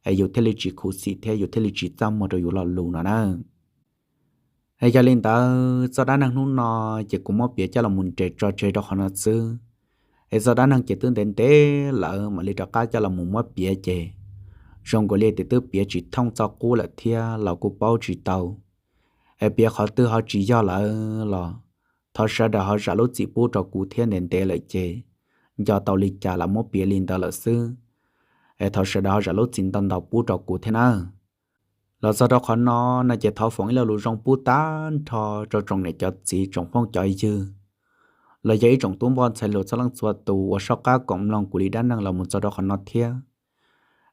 es yus thiaj li tsis khuv xim thiab yus thiaj li tsis txaj muag rau yus lo lus no na. Es yog li ntawd txoj dab neeg hnub no ces kuv muab piav coj los mus nres tso tseg rau qhov no xwb. Es txoj dab neeg ces twb ntev ntev lawm mam li rov qab coj los mus muab piav ces zoo nkaus li tias twb piav tsis thooj txoj qub lawm thiab los kuj paub tsis tau. Es piav qhov twg ho tsis yog lawm los thov sawv daws ho zam lub txim pub rau kuv thiab, ntev ntev lawm ces nco tau li cas los muab piav li ntawd lawm xwb. Es thov sawv daws ho zam lub txim ntau ntau pub rau kuv thiab nawb. Los txog rau qhov no, no ces thov foom ib lo lus zoo pub tag nrho rau tsoom niam cov txiv tsoom phooj cov ywg los yog ib tsoom tub npoj ntxhais hluas txhua leej txhua tus uas soj qab koom mloog kuv li dab neeg los mus txog rau qhov no thiab.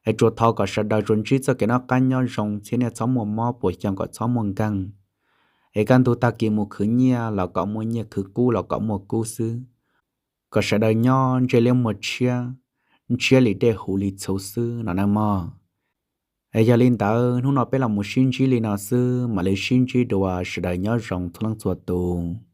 Es tsuas thov kom sawv daws tsuas ntsib txoj kev noj qab nyob zoo, txhiab niaj txhob muaj mob, puas xyoo kom txhob muaj nkeeg. Es kaj ntug tag kis mus khwv nyiaj los kom muaj nyiaj, khwv kub los kom muaj kub xwb. Kom sawv daws nyob ntsej liab muag tshiab, ntshiab li dej huv li txhuv xwb no nawb mog. Es yog li ntawd hnub no peb los mus sib ntsib li no xwb, mam li sib ntsib dua, sawv daws nyob zoo txhua leej txhua tus.